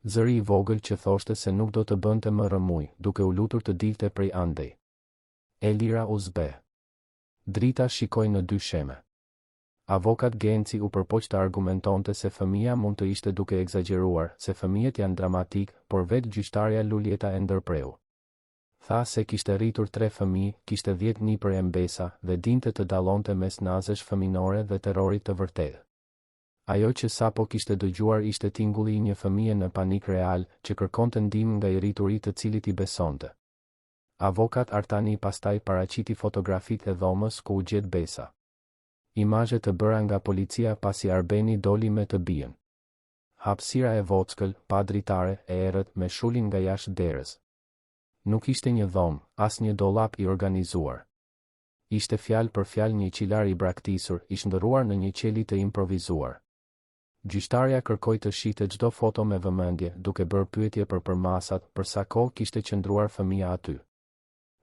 Zëri i vogël që thoshte se nuk do të bënte më rrëmujë, duke u lutur të dilte prej andej. Elira u zbeh. Drita shikoi në dysheme. Avokat Genci u përpoq të argumentonte se fëmija mund të ishte duke ekzagjeruar, se fëmijët janë dramatikë, por vetë gjyqtarja Luljeta e ndërpreu. Tha se kishte rritur tre fëmijë, kishte dhjetë nipër e mbesa, dhe dinte të dallonte mes nazesh fëminore dhe terrorit të vërtetë. Ajo që sapo kishte dëgjuar ishte tingulli i një fëmije në panik real, që kërkonte ndihmë nga i rrituri të cilit i besonte. Avokat Artani pastaj paraqiti fotografitë e dhomës ku u gjet Besa. Imazhe të bëra nga policia pasi Arbeni doli me të bijën. Hapësira e vockël, pa dritare, e errët, me shulin nga jashtë derës. Nuk ishte një dhomë, as një dollap i organizuar. Ishte fjalë për fjalë një qilar i braktisur, i shndërruar në një qeli të improvizuar. Gjyqtarja kërkoi të shihte çdo foto me vëmendje, duke bërë pyetje për përmasat, për sa kohë kishte qëndruar fëmija aty.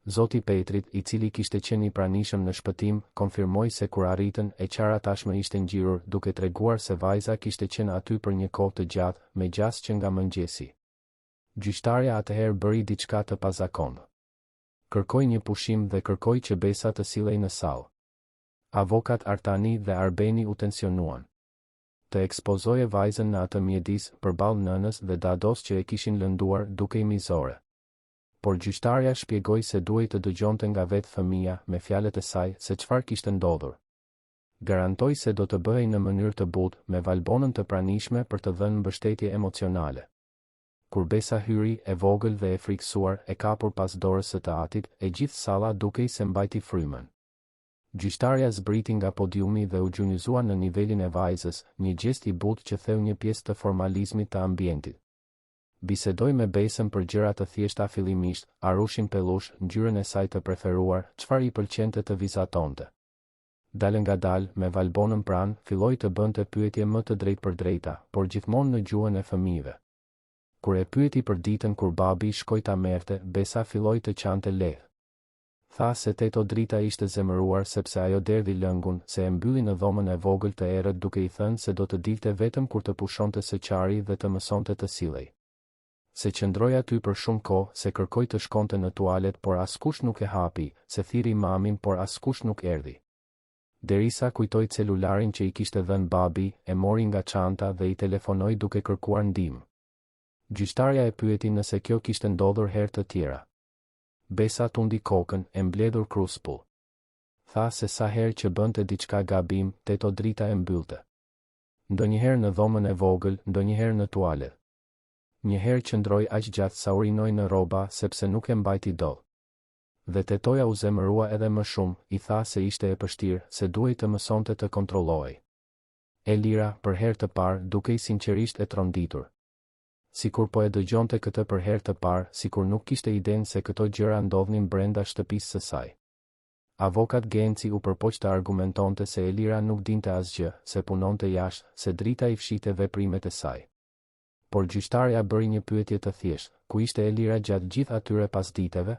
Zoti Petrit, i cili kishte qenë i pranishëm në shpëtim, konfirmoi se kur arritën, e qara tashmë ishte ngjirur, duke treguar se vajza kishte qenë aty për një kohë të gjatë, me gjasë që nga mëngjesi. Gjyqtarja atëherë bëri diçka të pazakontë. Kërkoi një pushim dhe kërkoi që Besa të sillej në sallë. Avokat Artani dhe Arbeni u tensionuan. Të ekspozoje vajzën në atë mjedis, përballë nënës dhe dados që e kishin lënduar, dukej mizore. Por gjyqtarja shpjegoi se duhej të dëgjonte nga vetë fëmija, me fjalët e saj, se çfarë kishte ndodhur. Garantoi se do të bëhej në mënyrë të butë, me Valbonën të pranishme për të dhënë mbështetje emocionale. Kur Besa hyri, e vogël dhe e frikësuar, e kapur pas dorës së të atit, e gjithë salla dukej se mbajti frymën. Gjyqtarja zbriti nga podiumi dhe u gjunjëzua në nivelin e vajzës, një gjest i butë që theu një pjesë të formalizmit të ambientit. Bisedoi me Besën për gjëra të thjeshta fillimisht, arushin pellush, ngjyrën e saj të preferuar, çfarë i pëlqente të vizatonte. Dalëngadalë, me Valbonën pranë, filloi të bënte pyetje më të drejtpërdrejta, por gjithmonë në gjuhën e fëmijëve. Kur e pyeti për ditën kur babi shkoi ta merrte, Besa filloi të qante lehtë. Tha se teto Drita ishte zemëruar sepse ajo derdhi lëngun, se e mbylli në dhomën e vogël të errët duke i thënë se do të dilte vetëm kur të pushonte së qari dhe të mësonte të sillej. Se qëndroi aty për shumë kohë, se kërkoi të shkonte në tualet por askush nuk e hapi, se thirri mamin por askush nuk erdhi. Derisa kujtoi celularin që i kishte dhënë babi, e mori nga çanta dhe i telefonoi duke kërkuar ndihmë. Gjyqtarja e pyeti nëse kjo kishte ndodhur herë të tjera. Besa tundi kokën, e mbledhur kruspull. Tha se sa herë që bënte diçka gabim, teto Drita e mbyllte. Ndonjëherë në dhomën e vogël, ndonjëherë në tualet. Një herë qëndroi aq gjatë sa urinoi në rroba sepse nuk e mbajti dot. Dhe tetoja u zemërua edhe më shumë, i tha se ishte e pështirë, se duhej të mësonte të kontrollohej. Elira, për herë të parë, dukej sinqerisht e tronditur. Sikur po e dëgjonte këtë për herë të parë, sikur nuk kishte idenë se këto gjëra ndodhnin brenda shtëpisë së saj. Avokat Genci u përpoq të argumentonte se Elira nuk dinte asgjë, se punonte jashtë, se Drita i fshihte veprimet e saj. Por gjyqtarja bëri një pyetje të thjeshtë, ku ishte Elira gjatë gjithë atyre pasditeve?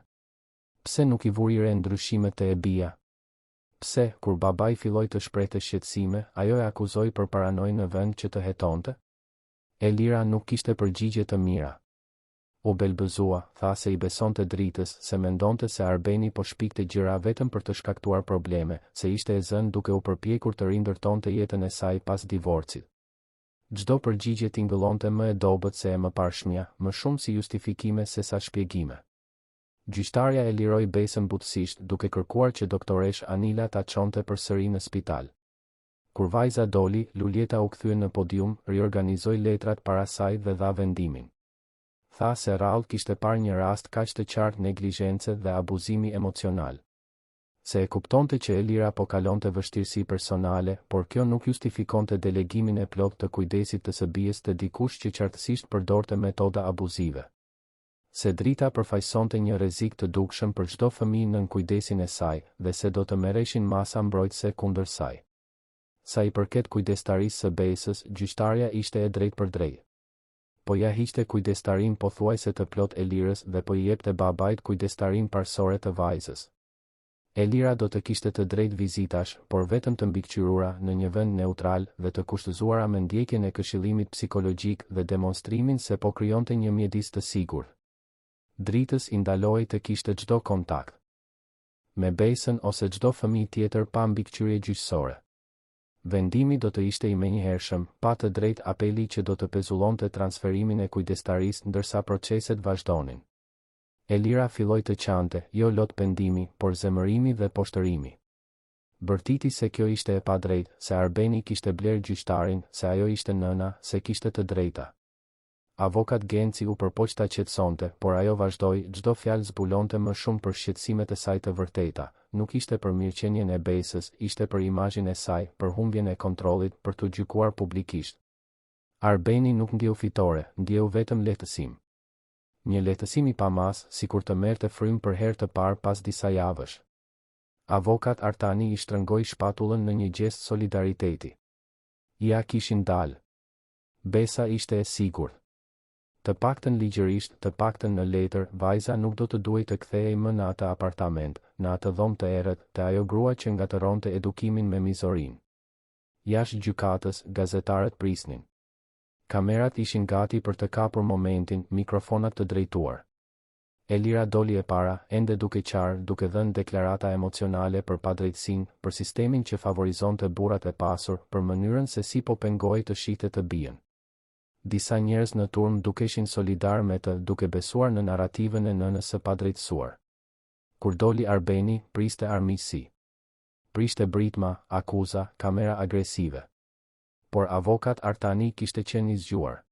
Pse nuk i vuri re ndryshimet te e bija? Pse, kur babai filloi të shprehte shqetësime, ajo e akuzoi për paranojë në vend që të hetonte? Elira nuk kishte përgjigje të mira. U belbëzua, tha se i besonte Dritës, se mendonte se Arbeni po shpikte gjëra vetëm për të shkaktuar probleme, se ishte e zënë duke u përpjekur të rindërtonte jetën e saj pas divorcit. Çdo përgjigje tingëllonte më e dobët se e mëparshmja, më shumë si justifikime sesa shpjegime. Gjyqtarja e liroi Besën butësisht, duke kërkuar që doktoreshë Anila ta çonte përsëri në spital. Kur vajza doli, Luljeta u kthye në podium, riorganizoi letrat para saj dhe dha vendimin. Tha se rrallë kishte parë një rast kaq të qartë neglizhence dhe abuzimi emocional. Se e kuptonte që Elira po kalonte vështirësi personale, por kjo nuk justifikonte delegimin e plotë të kujdesit të së bijës te dikush që qartësisht përdorte metoda abuzive. Se Drita përfaqësonte një rrezik të dukshëm për çdo fëmijë nën kujdesin e saj, dhe se do të merreshin masa mbrojtëse kundër saj. Sa i përket kujdestarisë së Besës, gjyqtarja ishte e drejtpërdrejtë. Po ia hiqte kujdestarinë pothuajse të plotë Elirës dhe po i jepte babait kujdestarinë parësore të vajzës. Elira do të kishte të drejtë vizitash, por vetëm të mbikëqyrura, në një vend neutral, dhe të kushtëzuara me ndjekjen e këshillimit psikologjik dhe demonstrimin se po krijonte një mjedis të sigurt. Dritës i ndalohej të kishte çdo kontakt me Besën ose çdo fëmijë tjetër pa mbikëqyrje gjyqësore. Vendimi do të ishte i menjëhershëm, pa të drejtë apeli që do të pezullonte transferimin e kujdestarisë ndërsa proceset vazhdonin. Elira filloi të qante, jo lot pendimi, por zemërimi dhe poshtërimi. Bërtiti se kjo ishte e padrejtë, se Arbeni kishte blerë gjyqtarin, se ajo ishte nëna, se kishte të drejta. Avokat Genci u përpoq ta qetësonte, por ajo vazhdoi, çdo fjalë zbulonte më shumë për shqetësimet e saj të vërteta. Nuk ishte për mirëqenien e Besës, ishte për imazhin e saj, për humbjen e kontrollit, për t'u gjykuar publikisht. Arbeni nuk ndjeu fitore, ndjeu vetëm lehtësim. Një lehtësim i pamasë, sikur të merrte frymë për herë të parë pas disa javësh. Avokat Artani i shtrëngoi shpatullën në një gjest solidariteti. Ia kishin dalë. Besa ishte e sigurt. Të paktën ligjërisht, të paktën në letër, vajza nuk do të duhej të kthehej më në atë apartament, në atë dhomë të errët, te ajo grua që ngatërronte edukimin me mizorinë. Jashtë gjykatës, gazetarët prisnin. Kamerat ishin gati për të kapur momentin, mikrofonat të drejtuar. Elira doli e para, ende duke qarë, duke dhënë deklarata emocionale për padrejtësinë, për sistemin që favorizonte burrat e pasur, për mënyrën se si po pengohej të shihte të bijën. Disa njerëz në turmë dukeshin solidarë me të, duke besuar në narrativën e nënës së padrejtësuar. Kur doli Arbeni, priste armiqësi. Priste britma, akuza, kamera agresive. Por avokat Artani kishte qenë i zgjuar.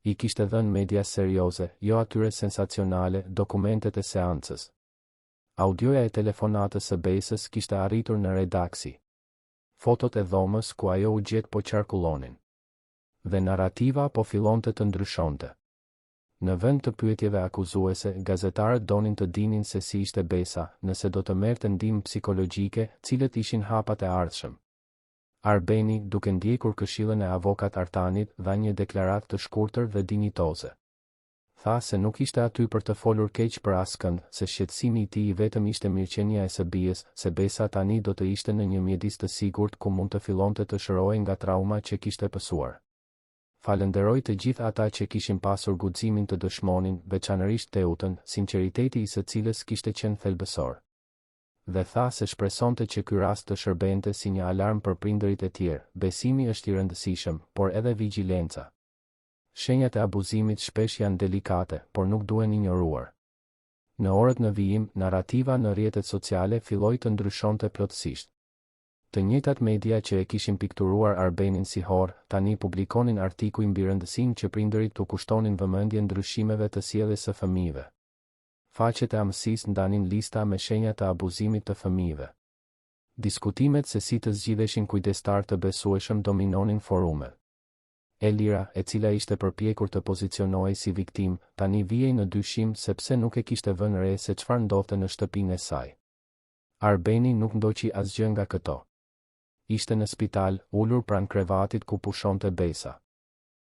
I kishte dhënë medias serioze, jo atyre sensacionale, dokumentet e seancës. Audioja e telefonatës së Besës kishte arritur në redaksi. Fotot e dhomës ku ajo u gjet po qarkullonin. Dhe narrativa po fillonte të ndryshonte. Në vend të pyetjeve akuzuese, gazetarët donin të dinin se si ishte Besa, nëse do të merrte ndihmë psikologjike, cilët ishin hapat e ardhshëm. Arbeni, duke ndjekur këshillën e avokat Artanit, dha një deklaratë të shkurtër dhe dinjitoze. Tha se nuk ishte aty për të folur keq për askënd, se shqetësimi i tij i vetëm ishte mirëqenia e së bijës, se Besa tani do të ishte në një mjedis të sigurt ku mund të fillonte të shërohej nga trauma që kishte pësuar. Falënderoi të gjithë ata që kishin pasur guximin të dëshmonin, veçanërisht Teutën, sinqeriteti i së cilës kishte qenë thelbësor. Dhe tha se shpresonte që ky rast të shërbente si një alarm për prindërit e tjerë, besimi është i rëndësishëm, por edhe vigjilenca. Shenjat e abuzimit shpesh janë delikate, por nuk duhen injoruar. Në orët në vijim, narrativa në rrjetet sociale filloi të ndryshonte plotësisht. Të njëjtat media që e kishin pikturuar Arbenin si horr, tani publikonin artikuj mbi rëndësinë që prindërit t'u kushtonin vëmendje ndryshimeve të sjelljes së fëmijëve. Faqet e amësisë ndanin lista me shenja të abuzimit të fëmijëve. Diskutimet se si të zgjidheshin kujdestarë të besueshëm dominonin forumet. Elira, e cila ishte përpjekur të pozicionohej si viktimë, tani vihej në dyshim se pse nuk e kishte vënë re se çfarë ndodhte në shtëpinë e saj. Arbeni nuk ndoqi asgjë nga këto. Ishte në spital, ulur pranë krevatit ku pushonte Besa.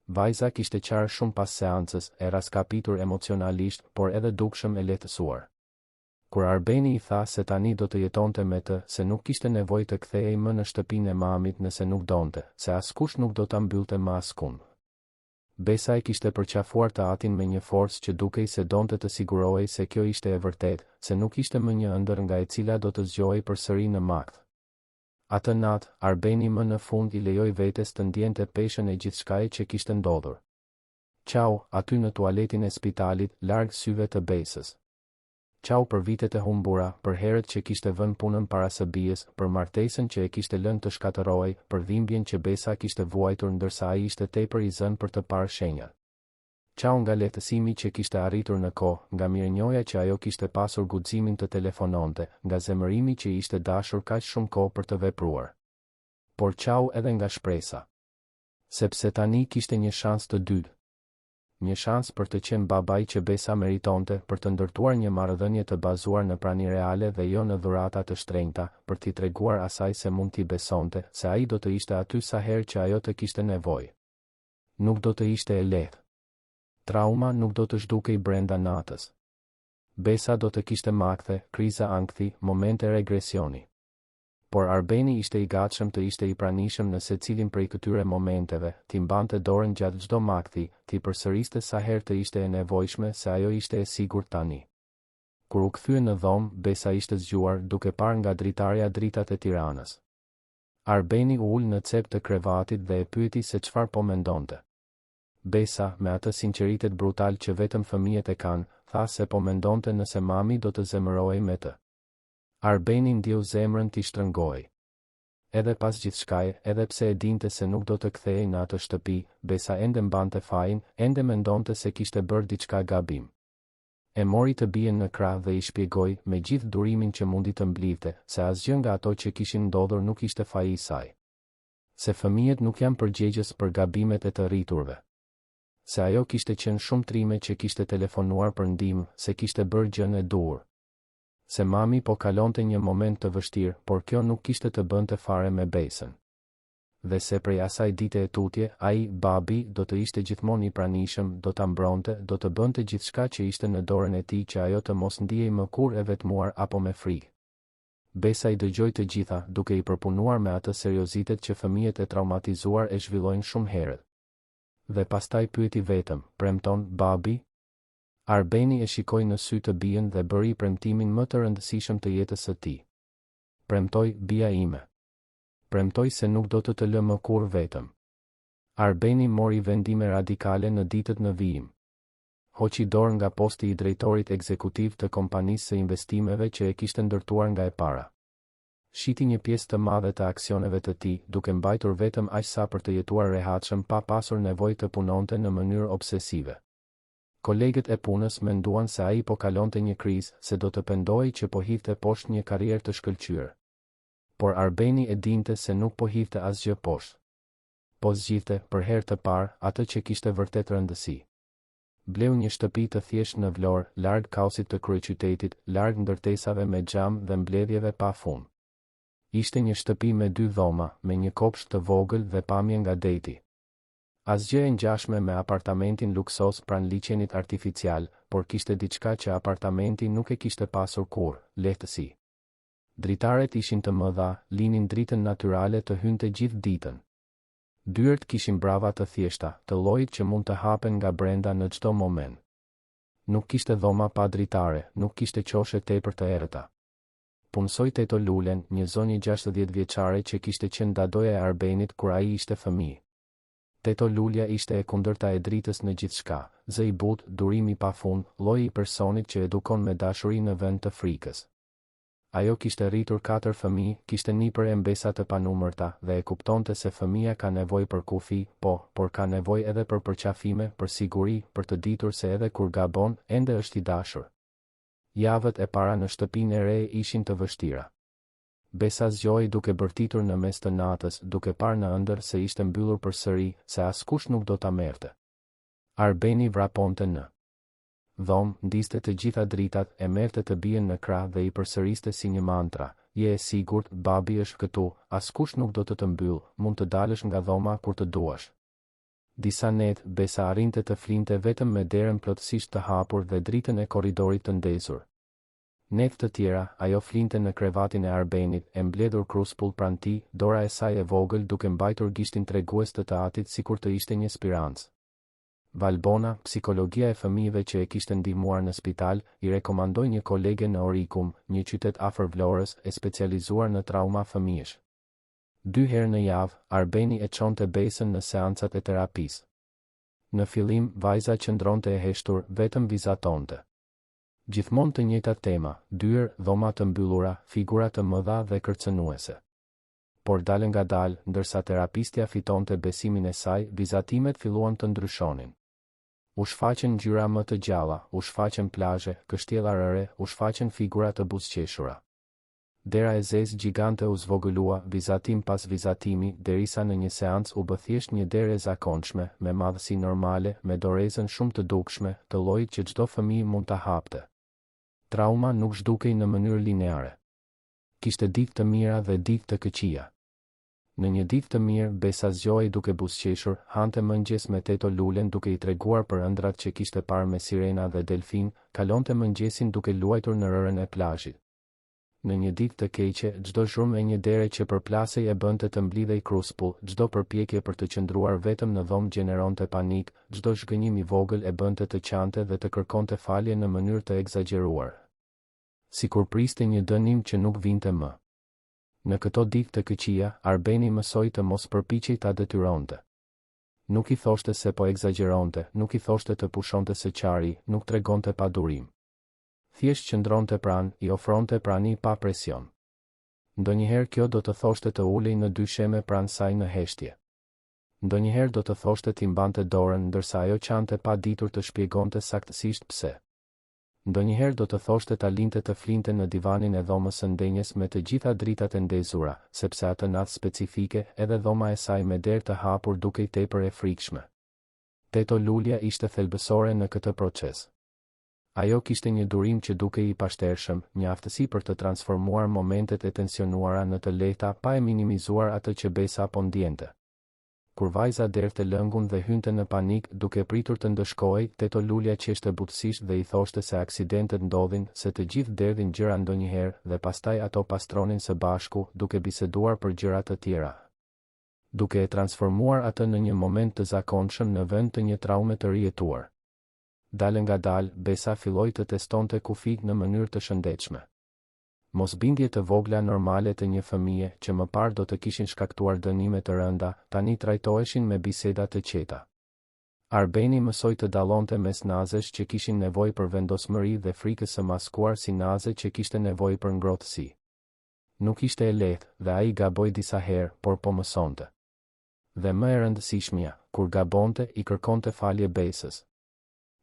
Vajza kishte qarë shumë pas seancës, e rraskapitur emocionalisht, por edhe dukshëm e lehtësuar. Kur Arbeni i tha se tani do të jetonte me të, se nuk kishte nevojë të kthehej më në shtëpinë e mamit nëse nuk donte, se askush nuk do ta mbyllte më askund. Besa e kishte përqafuar të atin me një forcë që dukej se donte të sigurohej se kjo ishte e vërtetë, se nuk ishte më një ëndërr nga e cila do të zgjohej përsëri në makth. Atë natë, Arbeni më në fund i lejoi vetes të ndjente peshën e gjithçkaje që kishte ndodhur. Qau, aty në tualetin e spitalit, larg syve të Besës. Qau për vitet e humbura, për herët që kishte vënë punën para së bijës, për martesën që e kishte lënë të shkatërrohej, për dhimbjen që Besa kishte vuajtur ndërsa ai ishte tepër i zënë për të parë shenjat. Qau nga lehtësimi që kishte arritur në kohë, nga mirënjohja që ajo kishte pasur guximin të telefononte, nga zemërimi që i ishte dashur kaq shumë kohë për të vepruar. Por qau edhe nga shpresa. Sepse tani kishte një shans të dytë. Një shans për të qenë babai që Besa meritonte, për të ndërtuar një marrëdhënie të bazuar në prani reale dhe jo në dhurata të shtrenjta, për t'i treguar asaj se mund t'i besonte, se ai do të ishte aty sa herë që ajo të kishte nevojë. Nuk do të ishte e lehtë. Trauma nuk do të zhdukej brenda natës. Besa do të kishte makthe, kriza ankthi, momente regresioni. Por Arbeni ishte i gatshëm të ishte i pranishëm në secilin prej këtyre momenteve, t'i mbante dorën gjatë çdo makthi, t'i përsëriste sa herë të ishte e nevojshme se ajo ishte e sigurt tani. Kur u kthye në dhomë, Besa ishte zgjuar, duke parë nga dritarja dritat e Tiranës. Arbeni u ul në cep të krevatit dhe e pyeti se çfarë po mendonte. Besa, me atë sinqeritet brutal që vetëm fëmijët e kanë, tha se po mendonte nëse mami do të zemërohej me të. Arbeni ndjeu zemrën t'i shtrëngohej. Edhe pas gjithçkaje, edhe pse e dinte se nuk do të kthehej në atë shtëpi, Besa ende mbante fajin, ende mendonte se kishte bërë diçka gabim. E mori të bijën në krah dhe i shpjegoi, me gjithë durimin që mundi të mblidhte, se asgjë nga ato që kishin ndodhur nuk ishte faji i saj. Se fëmijët nuk janë përgjegjës për gabimet e të rriturve. Se ajo kishte qenë shumë trime që kishte telefonuar për ndihmë, se kishte bërë gjënë e duhur. Se mami po kalonte një moment të vështirë, por kjo nuk kishte të bënte fare me Besën. Dhe se prej asaj dite e tutje, ai, babi, do të ishte gjithmonë i pranishëm, do ta mbronte, do të bënte gjithçka që ishte në dorën e tij që ajo të mos ndihej më kurrë e vetmuar apo me frikë. Besa i dëgjoi të gjitha, duke i përpunuar me atë seriozitet që fëmijët e traumatizuar e zhvillojnë shumë herët. Dhe pastaj pyeti vetëm, Premton, babi? Arbeni e shikoi në sy të bijën dhe bëri premtimin më të rëndësishëm të jetës së tij. Premtoj, bija ime. Premtoj se nuk do të të lë më kurrë vetëm. Arbeni mori vendime radikale në ditët në vijim. Hoqi dorë nga posti i drejtorit ekzekutiv të kompanisë së investimeve që e kishte ndërtuar nga e para. Shiti një pjesë të madhe të aksioneve të tij, duke mbajtur vetëm aq sa për të jetuar rehatshëm pa pasur nevojë të punonte në mënyrë obsesive. Kolegët e punës menduan se ai po kalonte një krizë, se do të pendohej që po hidhte poshtë një karrierë të shkëlqyer. Por Arbeni e dinte se nuk po hidhte asgjë poshtë. Po zgjidhte, për herë të parë, atë që kishte vërtet rëndësi. Bleu një shtëpi të thjeshtë në Vlorë, larg kaosit të kryeqytetit, larg ndërtesave me xham dhe mbledhjeve pa fund. Ishte një shtëpi me dy dhoma, me një kopsht të vogël dhe pamje nga deti. Asgjë e ngjashme me apartamentin luksoz pranë liqenit artificial, por kishte diçka që apartamenti nuk e kishte pasur kurrë, lehtësi. Dritaret ishin të mëdha, linin dritën natyrale të hynte gjithë ditën. Dyert kishin brava të thjeshta, të llojit që mund të hapen nga brenda në çdo moment. Nuk kishte dhoma pa dritare, nuk kishte qoshe tepër të errëta. Punësoi Teto Lulen, një zonjë 60 vjeçare që kishte qenë dadoja e Arbenit kur ai ishte fëmijë. Teto Lulja ishte e kundërta e dritës në gjithçka, zë i butë, durim i pafund, lloji i personit që edukon me dashuri në vend të frikës. Ajo kishte rritur katër fëmijë, kishte nipër e mbesa të panumërta, dhe e kuptonte se fëmija ka nevojë për kufi, po, por ka nevojë edhe për përqafime, për siguri, për të ditur se edhe kur gabon, ende është i dashur. Javët e para në shtëpinë e re ishin të vështira. Besa zgjohej duke bërtitur në mes të natës, duke parë në ëndërr se ishte mbyllur përsëri, se askush nuk do ta merrte. Arbeni vraponte në dhomë, ndizte të gjitha dritat, e merrte të bijën në krah dhe i përsëriste si një mantra, Je e sigurt, babi është këtu, askush nuk do të të mbyllë, mund të dalësh nga dhoma kur të duash. Disa netë, Besa arrinte të flinte vetëm me derën plotësisht të hapur dhe dritën e korridorit të ndezur. Netë të tjera, ajo flinte në krevatin e Arbenit, e mbledhur kruspull pranë tij, dora e saj e vogël duke mbajtur gishtin tregues të të atit sikur të ishte një spirancë. Valbona, psikologia e fëmijëve që e kishte ndihmuar në spital, i rekomandoi një kolege në Orikum, një qytet afër Vlorës, e specializuar në trauma fëmijësh. Dy herë në javë, Arbeni e çonte Besën në seancat e terapisë. Në fillim, vajza qëndronte e heshtur, vetëm vizatonte. Gjithmonë të njëjtat tema, dyer, dhoma të mbyllura, figura të mëdha dhe kërcënuese. Por dalëngadalë, ndërsa terapistja fitonte besimin e saj, vizatimet filluan të ndryshonin. U shfaqën ngjyra më të gjalla, u shfaqën plazhe, kështjella rëre, u shfaqën figura të buzëqeshura. Dera e zezë gjigante u zvogëlua, vizatim pas vizatimi, derisa në një seancë u bë thjesht një derë e zakonshme, me madhësi normale, me dorezën shumë të dukshme, të llojit që çdo fëmijë mund ta hapte. Trauma nuk zhdukej në mënyrë lineare. Kishte ditë të mira dhe ditë të këqija. Në një ditë të mirë, Besa zgjohej duke buzëqeshur, hante mëngjes me Teto Lulen duke i treguar për ëndrrat që kishte parë me sirena dhe delfinë, kalonte mëngjesin duke luajtur në rërën e plazhit. Në një ditë të keqe, çdo zhurmë e një dere që përplasej e bënte të mblidhej kruspull, çdo përpjekje për të qëndruar vetëm në dhomë gjeneronte panik, çdo zhgënjim i vogël e bënte të qante dhe të kërkonte falje në mënyrë të ekzagjeruar. Sikur priste një dënim që nuk vinte më. Në këto ditë të këqija, Arbeni mësoi të mos përpiqej ta detyronte. Nuk i thoshte se po ekzagjeronte, nuk i thoshte të pushonte së qari, nuk tregonte padurim. Thjesht qëndronte pranë, i ofronte prani pa presion. Ndonjëherë kjo do të thoshte të ulej në dysheme pranë saj në heshtje. Ndonjëherë do të thoshte t'i mbante dorën ndërsa ajo qante pa ditur të shpjegonte saktësisht pse. Ndonjëherë do të thoshte ta linte të flinte në divanin e dhomës së ndenjes me të gjitha dritat e ndezura, sepse atë natë specifike, edhe dhoma e saj me derë të hapur dukej tepër e frikshme. Teto Lulja ishte thelbësore në këtë proces. Ajo kishte një durim që dukej i pashtershëm, një aftësi për të transformuar momentet e tensionuara në të lehta pa e minimizuar atë që Besa po ndjente. Kur vajza derdhte lëngun dhe hynte në panik duke pritur të ndëshkohej, Teto Lulja qeshte butësisht dhe i thoshte se aksidentet ndodhin, se të gjithë derdhin gjëra ndonjëherë, dhe pastaj ato pastronin së bashku, duke biseduar për gjëra të tjera. Duke e transformuar atë në një moment të zakonshëm në vend të një traume të rijetuar. Dalëngadalë, Besa filloi të testonte kufijtë në mënyrë të shëndetshme. Mosbindje të vogla normale të një fëmije, që më parë do të kishin shkaktuar dënime të rënda, tani trajtoheshin me biseda të qeta. Arbeni mësoi të dallonte mes nazesh që kishin nevojë për vendosmëri dhe frikës së maskuar si naze që kishte nevojë për ngrohtësi. Nuk ishte e lehtë, dhe ai gaboi disa herë, por po mësonte. Dhe më e rëndësishmja, kur gabonte, i kërkonte falje Besës.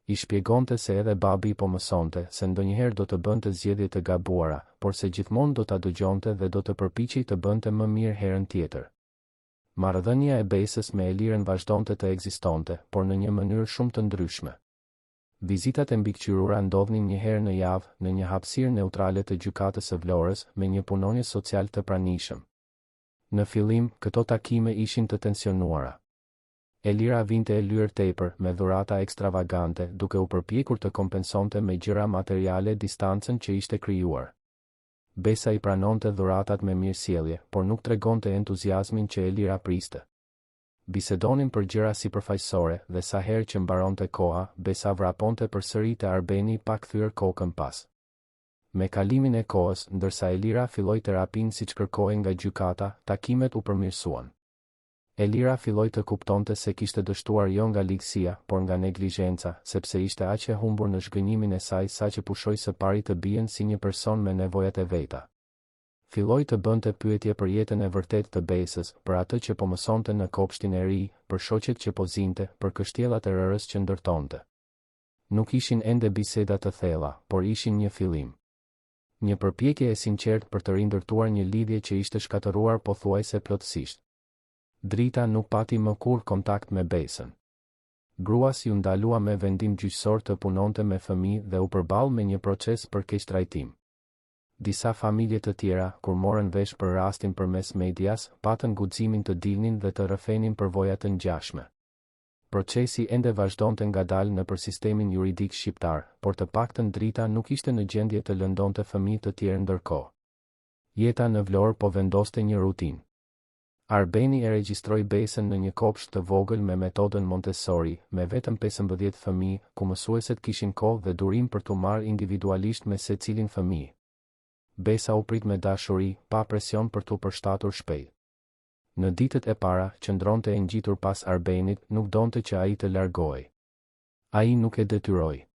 I shpjegonte se edhe babi po mësonte, se ndonjëherë do të bënte zgjedhje të gabuara, por se gjithmonë do ta dëgjonte dhe do të përpiqej të bënte më mirë herën tjetër. Marrëdhënia e Besës me Elirën vazhdonte të ekzistonte, por në një mënyrë shumë të ndryshme. Vizitat e mbikëqyrura ndodhnin një herë në javë, në një hapësirë neutrale të Gjykatës së Vlorës, me një punonjës social të pranishëm. Në fillim, këto takime ishin të tensionuara. Elira vinte e lyer tepër, me dhurata ekstravagante, duke u përpjekur të kompensonte me gjëra materiale distancën që ishte krijuar. Besa i pranonte dhuratat me mirësjellje, por nuk tregonte entuziazmin që Elira priste. Bisedonin për gjëra sipërfaqësore, dhe sa herë që mbaronte koha, Besa vraponte përsëri te Arbeni pa kthyer kokën pas. Me kalimin e kohës, ndërsa Elira filloi terapinë siç kërkohej nga gjykata, takimet u përmirësuan. Elira filloi të kuptonte se kishte dështuar jo nga ligësia, por nga neglizhenca, sepse ishte aq e humbur në zhgënjimin e saj saqë pushoi së pari të bijën si një person me nevojat e veta. Filloi të bënte pyetje për jetën e vërtetë të Besës, për atë që po mësonte në kopshtin e ri, për shoqet që po zinte, për kështjellat e rërës që ndërtonte. Nuk ishin ende biseda të thella, por ishin një fillim. Një përpjekje e sinqertë për të rindërtuar një lidhje që ishte shkatërruar pothuajse plotësisht. Drita nuk pati më kurrë kontakt me Besën. Gruas iu ndalua me vendim gjyqësor të punonte me fëmijë dhe u përball me një proces për keqtrajtim. Disa familje të tjera, kur morën vesh për rastin përmes medias, patën guximin të dilnin dhe të rrëfenin përvoja të ngjashme. Procesi ende vazhdonte ngadalë nëpër sistemin juridik shqiptar, por të paktën Drita nuk ishte në gjendje të lëndonte fëmijë të tjerë ndërkohë. Jeta në Vlorë po vendoste një rutinë. Arbeni e regjistroi Besën në një kopsht të vogël me metodën Montessori, me vetëm 15 fëmijë, ku mësueset kishin kohë dhe durim për t'u marrë individualisht me secilin fëmijë. Besa u prit me dashuri, pa presion për t'u përshtatur shpejt. Në ditët e para, qëndronte e ngjitur pas Arbenit, nuk donte që ai të largohej. Ai nuk e detyroi.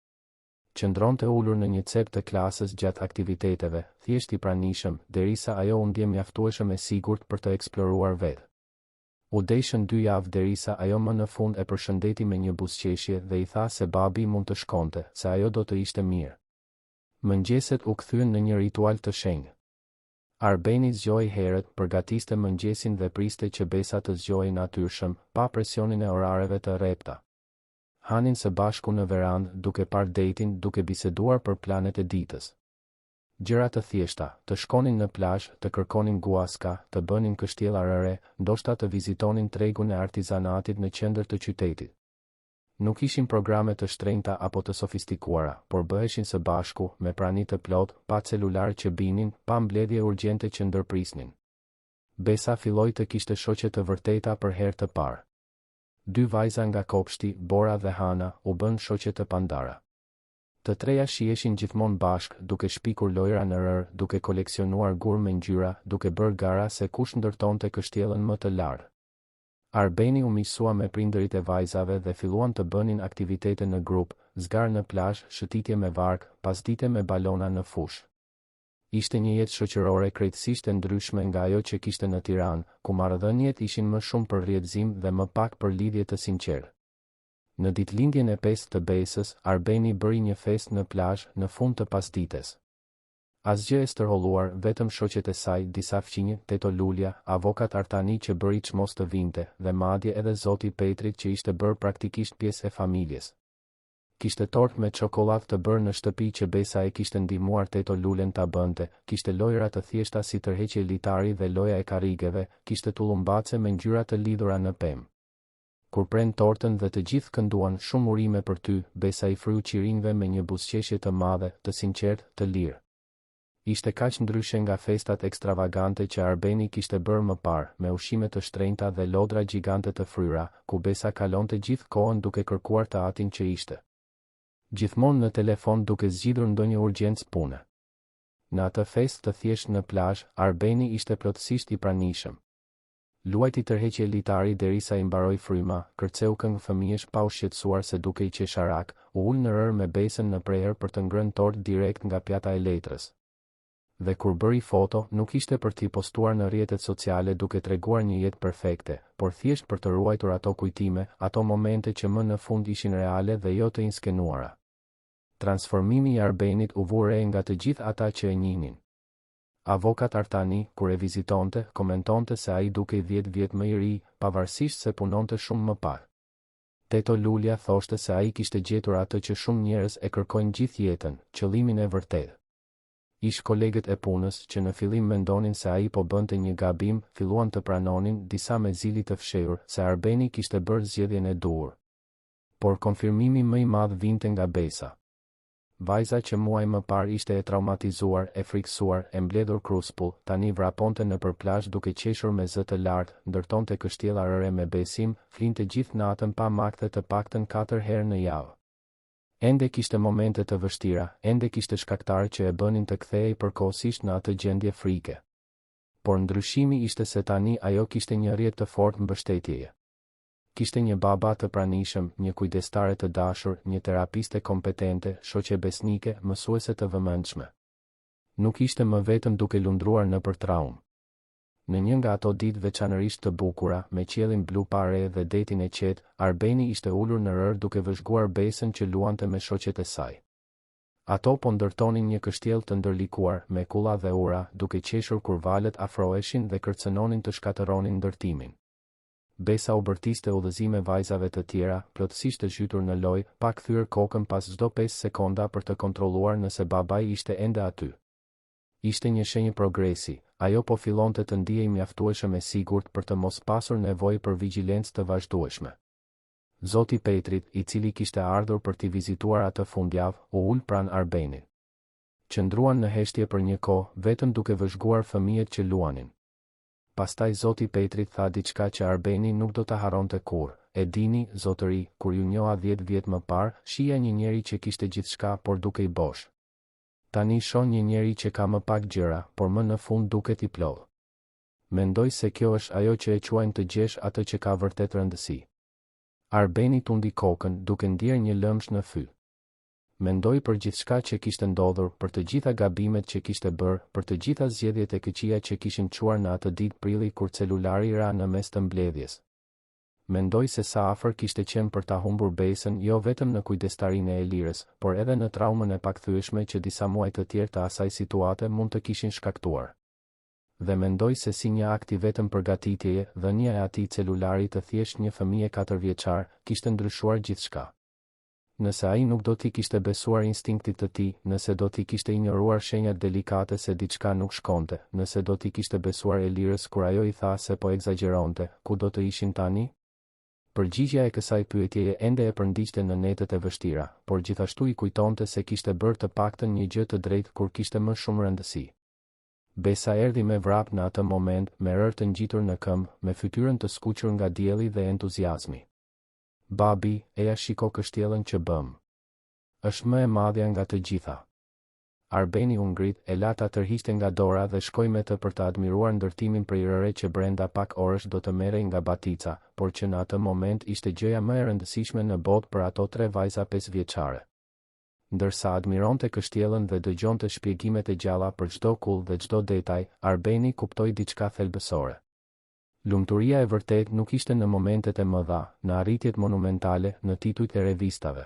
Qëndronte ulur në një cep të klasës gjatë aktiviteteve, thjesht i pranishëm, derisa ajo u ndje mjaftueshëm e sigurt për të eksploruar vetë. U deshën dy javë derisa ajo më në fund e përshëndeti me një buzëqeshje dhe i tha se babi mund të shkonte, se ajo do të ishte mirë. Mëngjeset u kthyen në një ritual të shenjtë. Arbeni zgjohej herët, përgatiste mëngjesin dhe priste që Besa të zgjohej natyrshëm, pa presionin e orareve të rrepta. Hanin së bashku në verandë, duke parë detin, duke biseduar për planet e ditës. Gjëra të thjeshta, të shkonin në plazh, të kërkonin guaska, të bënin kështjella rëre, ndoshta të vizitonin tregun e artizanatit në qendër të qytetit. Nuk ishin programe të shtrenjta apo të sofistikuara, por bëheshin së bashku, me prani të plotë, pa celularë që binin, pa mbledhje urgjente që ndërprisnin. Besa filloi të kishte shoqe të vërteta për herë të parë. Dy vajza nga kopshti, Bora dhe Hana, u bënë shoqe të pandara. Të treja shiheshin gjithmonë bashkë, duke shpikur lojëra në rërë, duke koleksionuar gurë me ngjyra, duke bërë gara se kush ndërtonte kështjellën më të lartë. Arbeni u miqësua me prindërit e vajzave dhe filluan të bënin aktivitete në grup, zgarë në plazh, shëtitje me varkë, pasdite me balona në fushë. Ishte një jetë shoqërore krejtësisht e ndryshme nga ajo që kishte në Tiranë, ku marrëdhëniet ishin më shumë për rrjetëzim dhe më pak për lidhje të sinqertë. Në ditëlindjen e pestë të Besës, Arbeni bëri një festë në plazh, në fund të pasdites. Asgjë e stërholluar, vetëm shoqet e saj, disa fqinjë, teto Lulja, avokat Artani që bëri çmos të vinte, dhe madje edhe zoti Petrit që ishte bërë praktikisht pjesë e familjes. Kishte tortë me çokollatë të bërë në shtëpi që Besa e kishte ndihmuar teto Lulen ta bënte, kishte lojëra të thjeshta si tërheqje litari dhe loja e karrigeve, kishte tullumbace me ngjyra të lidhura në pemë. Kur prenë tortën dhe të gjithë kënduan Shumë urime për ty, Besa i fryu qirinjve me një buzëqeshje të madhe, të sinqertë, të lirë. Ishte kaq ndryshe nga festat ekstravagante që Arbeni kishte bërë më parë, me ushqime të shtrenjta dhe lodra gjigante të fryra, ku Besa kalonte gjithë kohën duke kërkuar të atin që ishte gjithmonë në telefon duke zgjidhur ndonjë urgjencë pune. Në atë festë të thjeshtë në plazh, Arbeni ishte plotësisht i pranishëm. Luajti tërheqje litari derisa i mbaroi fryma, kërceu këngë fëmijësh pa u shqetësuar se dukej qesharak, u ul në rërë me Besën në prehër për të ngrënë tortë direkt nga pjata e letrës. Dhe kur bëri foto, nuk ishte për t'i postuar në rrjetet sociale duke treguar një jetë perfekte, por thjesht për të ruajtur ato kujtime, ato momente që më në fund ishin reale dhe jo të inskenuara. Transformimi i Arbenit u vu re nga të gjithë ata që e njihnin. Avokat Artani, kur e vizitonte, komentonte se ai dukej dhjetë vjet më i ri, pavarësisht se punonte shumë më pak. Teto Lulja thoshte se ai kishte gjetur atë që shumë njerëz e kërkojnë gjithë jetën, qëllimin e vërtetë. Ish-kolegët e punës, që në fillim mendonin se ai po bënte një gabim, filluan të pranonin, disa me zili të fshehur, se Arbeni kishte bërë zgjedhjen e duhur. Por konfirmimi më i madh vinte nga Besa. Vajza që muaj më parë ishte e traumatizuar, e frikësuar, e mbledhur kruspull, tani vraponte nëpër plazh duke qeshur me zë të lartë, ndërtonte kështjella rëre me besim, flinte gjithë natën pa makthe të paktën katër herë në javë. Ende kishte momente të vështira, ende kishte shkaktarë që e bënin të kthehej përkohësisht në atë gjendje frike. Por ndryshimi ishte se tani ajo kishte një rrjet të fortë mbështetjeje. Kishte një baba të pranishëm, një kujdestare të dashur, një terapiste kompetente, shoqe besnike, mësuese të vëmendshme. Nuk ishte më vetëm duke lundruar nëpër traumë. Në një nga ato ditë veçanërisht të bukura, me qiellin blu pa re dhe detin e qetë, Arbeni ishte ulur në rërë duke vëzhguar Besën që luante me shoqet e saj. Ato po ndërtonin një kështjellë të ndërlikuar, me kulla dhe ura, duke qeshur kur valët afroheshin dhe kërcënonin të shkatërronin ndërtimin. Besa u bërtiste udhëzime vajzave të tjera, plotësisht e zhytur në lojë, pa kthyer kokën pas çdo pesë sekonda për të kontrolluar nëse babai ishte ende aty. Ishte një shenjë progresi, ajo po fillonte të ndihej mjaftueshëm e sigurt për të mos pasur nevojë për vigjilencë të vazhdueshme. Zoti Petrit, i cili kishte ardhur për t'i vizituar atë fundjavë, u ul pranë Arbenit. Qëndruan në heshtje për një kohë, vetëm duke vëzhguar fëmijët që luanin. Pastaj zoti Petrit tha diçka që Arbeni nuk do ta harronte kurrë, E dini, zotëri, kur ju njoha dhjetë vjet më parë, shihja një njeri që kishte gjithçka por dukej bosh. Tani shoh një njeri që ka më pak gjëra, por më në fund duket i plotë. Mendoj se kjo është ajo që e quajmë të gjesh atë që ka vërtet rëndësi. Arbeni tundi kokën, duke ndjerë një lëmsh në fyt. Mendoi për gjithçka që kishte ndodhur, për të gjitha gabimet që kishte bërë, për të gjitha zgjedhjet e këqija që kishin çuar në atë ditë prilli kur celulari ra në mes të mbledhjes. Mendoi se sa afër kishte qenë për ta humbur Besën jo vetëm në kujdestarinë e Elirës, por edhe në traumën e pakthyeshme që disa muaj të tjerë të asaj situate mund të kishin shkaktuar. Dhe mendoi se si një akt i vetëm përgatitjeje, dhënia e atij celulari të thjeshtë një fëmije katërvjeçar, kishte ndryshuar gjithçka. Nëse ai nuk do t'i kishte besuar instinktit të tij, nëse do t'i kishte injoruar shenjat delikate se diçka nuk shkonte, nëse do t'i kishte besuar Elirës kur ajo i tha se po ekzagjeronte, ku do të ishin tani? Përgjigjja e kësaj pyetjeje ende e përndiqte në netët e vështira, por gjithashtu i kujtonte se kishte bërë të paktën një gjë të drejtë kur kishte më shumë rëndësi. Besa erdhi me vrap në atë moment, me rërë të ngjitur në këmbë, me fytyrën të skuqur nga dielli dhe entuziazmi. Babi, eja shiko kështjellën që bëmë. Është më e madhja nga të gjitha. Arbeni u ngrit, e la ta tërhiqte nga dora dhe shkoi me të për të admiruar ndërtimin prej rëre që brenda pak orësh do të merrej nga batica, por që në atë moment ishte gjëja më e rëndësishme në botë për ato tre vajza pesëvjeçare. Ndërsa admironte kështjellën dhe dëgjonte shpjegimet e gjalla për çdo kullë dhe çdo detaj, Arbeni kuptoi diçka thelbësore. Lumturia e vërtetë nuk ishte në momentet e mëdha, në arritjet monumentale, në titujt e revistave.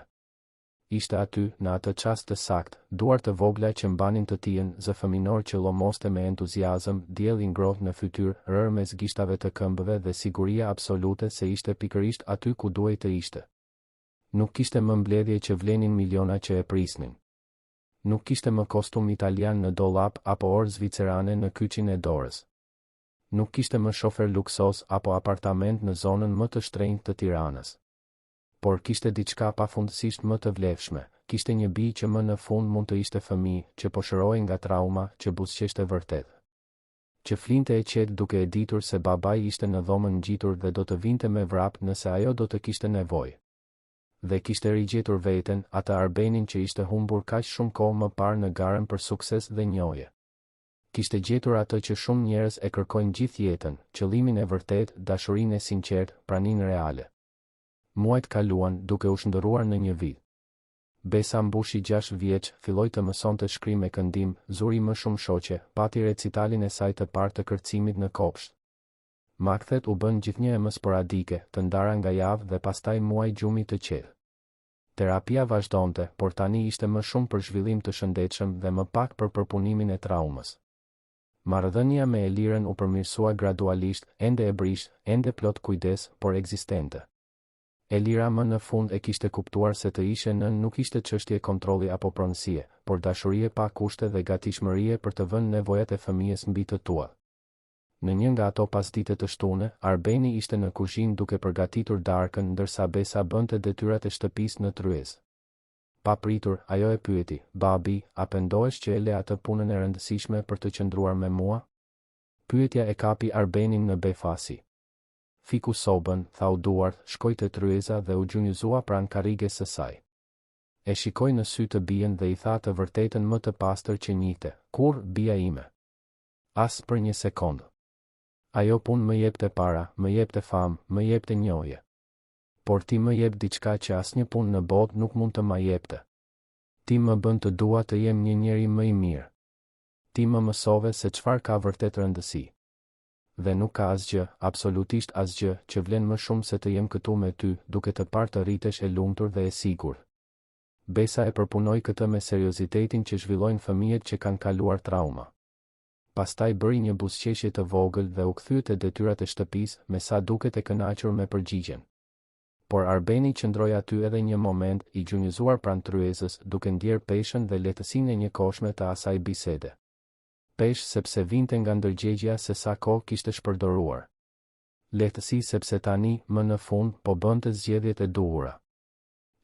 Ishte aty, në atë çast të saktë, duar të vogla që mbanin të tijën, zë fëminor që llomoste me entuziazëm, diell i ngrohtë në fytyrë, rërë mes gishtave të këmbëve dhe siguria absolute se ishte pikërisht aty ku duhej të ishte. Nuk kishte më mbledhje që vlenin miliona që e prisnin. Nuk kishte më kostum italian në dollap apo orë zvicerane në kyçin e dorës. Nuk kishte më shofer luksoz apo apartament në zonën më të shtrenjtë të Tiranës. Por kishte diçka pafundësisht më të vlefshme, kishte një bijë që më në fund mund të ishte fëmijë, që po shërohej nga trauma, që buzëqeshte vërtet. Që flinte e qetë duke e ditur se babai ishte në dhomën ngjitur dhe do të vinte me vrap nëse ajo do të kishte nevojë. Dhe kishte rigjetur veten, atë Arbenin që ishte humbur kaq shumë kohë më parë në garën për sukses dhe njohje. Kishte gjetur atë që shumë njerëz e kërkojnë gjithë jetën, qëllimin e vërtetë, dashurinë e sinqertë, praninë reale. Muajt kaluan, duke u shndërruar në një vit. Besa mbushi gjashtë vjeç, filloi të mësonte shkrim e këndim, zuri më shumë shoqe, pati recitalin e saj të parë të kërcimit në kopsht. Makthet u bënë gjithnjë e më sporadike, të ndara nga javë dhe pastaj muaj gjumi të qetë. Terapia vazhdonte, por tani ishte më shumë për zhvillim të shëndetshëm dhe më pak për përpunimin e traumës. Marrëdhënia me Elirën u përmirësua gradualisht, ende e brishtë, ende plot kujdes, por ekzistente. Elira më në fund e kishte kuptuar se të ishe nënë nuk ishte çështje kontrolli apo pronësie, por dashurie pa kushte dhe gatishmërie për të vënë nevojat e fëmijës mbi të tuat. Në një nga ato pasdite të shtune, Arbeni ishte në kuzhinë duke përgatitur darkën ndërsa Besa bënte detyrat e shtëpisë në tryezë. Papritur, ajo e pyeti, Babi, a pendohesh që e le atë punën e rëndësishme për të qëndruar me mua? Pyetja e kapi Arbenin në befasi. Fiku sobën, thau duart, shkoi te tryeza dhe u gjunjëzua pranë karriges së saj. E shikoi në sy të bijën dhe i tha të vërtetën më të pastër që njihte, Kurrë, bija ime. As për një sekondë. Ajo punë më jepte para, më jepte famë, më jepte njohje. Por ti më jep diçka që asnjë punë në botë nuk mund të ma jepte. Ti më bën të dua të jem një njeri më i mirë. Ti më mësove se çfarë ka vërtet rëndësi. Dhe nuk ka asgjë, absolutisht asgjë, që vlen më shumë se të jem këtu me ty, duke të parë të rritesh e lumtur dhe e sigurt. Besa e përpunoi këtë me seriozitetin që zhvillojnë fëmijët që kanë kaluar trauma. Pastaj bëri një buzëqeshje të vogël dhe u kthye te detyrat e shtëpisë, me sa duket e kënaqur me përgjigjen. Por Arbeni qëndroi aty edhe një moment, i gjunjëzuar pranë tryezës, duke ndjerë peshën dhe lehtësinë e njëkohshme të asaj bisede. Peshë sepse vinte nga ndërgjegjja se sa kohë kishte shpërdoruar. Lehtësi sepse tani, më në fund, po bënte zgjedhjet e duhura.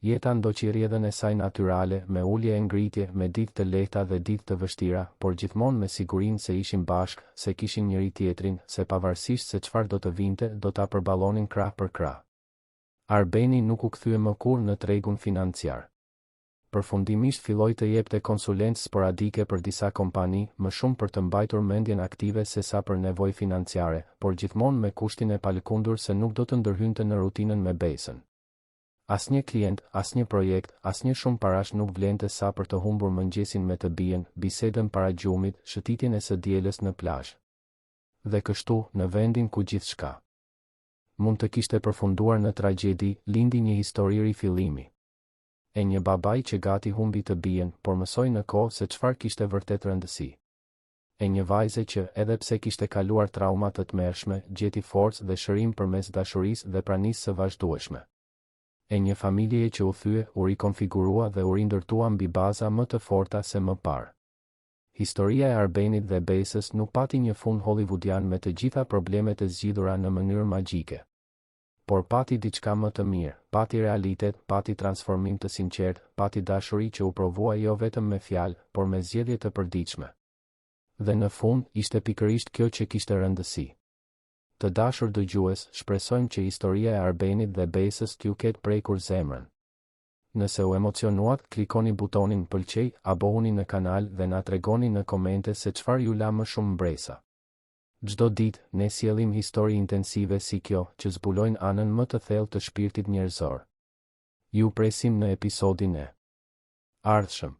Jeta ndoqi rrjedhën e saj natyrale, me ulje e ngritje, me ditë të lehta dhe ditë të vështira, por gjithmonë me sigurinë se ishin bashkë, se kishin njëri-tjetrin, se pavarësisht se çfarë do të vinte, do ta përballonin krah për krah. Arbeni nuk u kthye më kurrë në tregun financiar. Përfundimisht filloi të jepte konsulencë sporadike për disa kompani, më shumë për të mbajtur mendjen aktive sesa për nevojë financiare, por gjithmonë me kushtin e palëkundur se nuk do të ndërhynte në rutinën me Besën. Asnjë klient, asnjë projekt, asnjë shumë parash nuk vlente sa për të humbur mëngjesin me të bijën, bisedën para gjumit, shëtitjen e së dielës në plazh. Dhe kështu, në vendin ku gjithçka mund të kishte përfunduar në tragjedi, lindi një histori rifillimi. E një babai që gati humbi të bijën, por mësoi në kohë se çfarë kishte vërtet rëndësi. E një vajze që, edhe pse kishte kaluar trauma të tmerrshme, gjeti forcë dhe shërim përmes dashurisë dhe pranisë së vazhdueshme. E një familjeje që u thye, u rikonfigurua dhe u rindërtua mbi baza më të forta se më parë. Historia e Arbenit dhe Besës nuk pati një fund hollivudian me të gjitha problemet e zgjidhura në mënyrë magjike. Por pati diçka më të mirë, pati realitet, pati transformim të sinqertë, pati dashuri që u provua jo vetëm me fjalë, por me zgjedhje të përditshme. Dhe në fund, ishte pikërisht kjo që kishte rëndësi. Të dashur dëgjues, shpresojmë që historia e Arbenit dhe Besës t'ju ketë prekur zemrën. Nëse u emocionuat, klikoni butonin pëlqej, abohuni në kanal dhe na tregoni në komente se çfarë ju la më shumë mbresa. Çdo ditë, ne sjellim histori intensive si kjo, që zbulojnë anën më të thellë të shpirtit njerëzor. Ju presim në episodin e. Ardhshëm.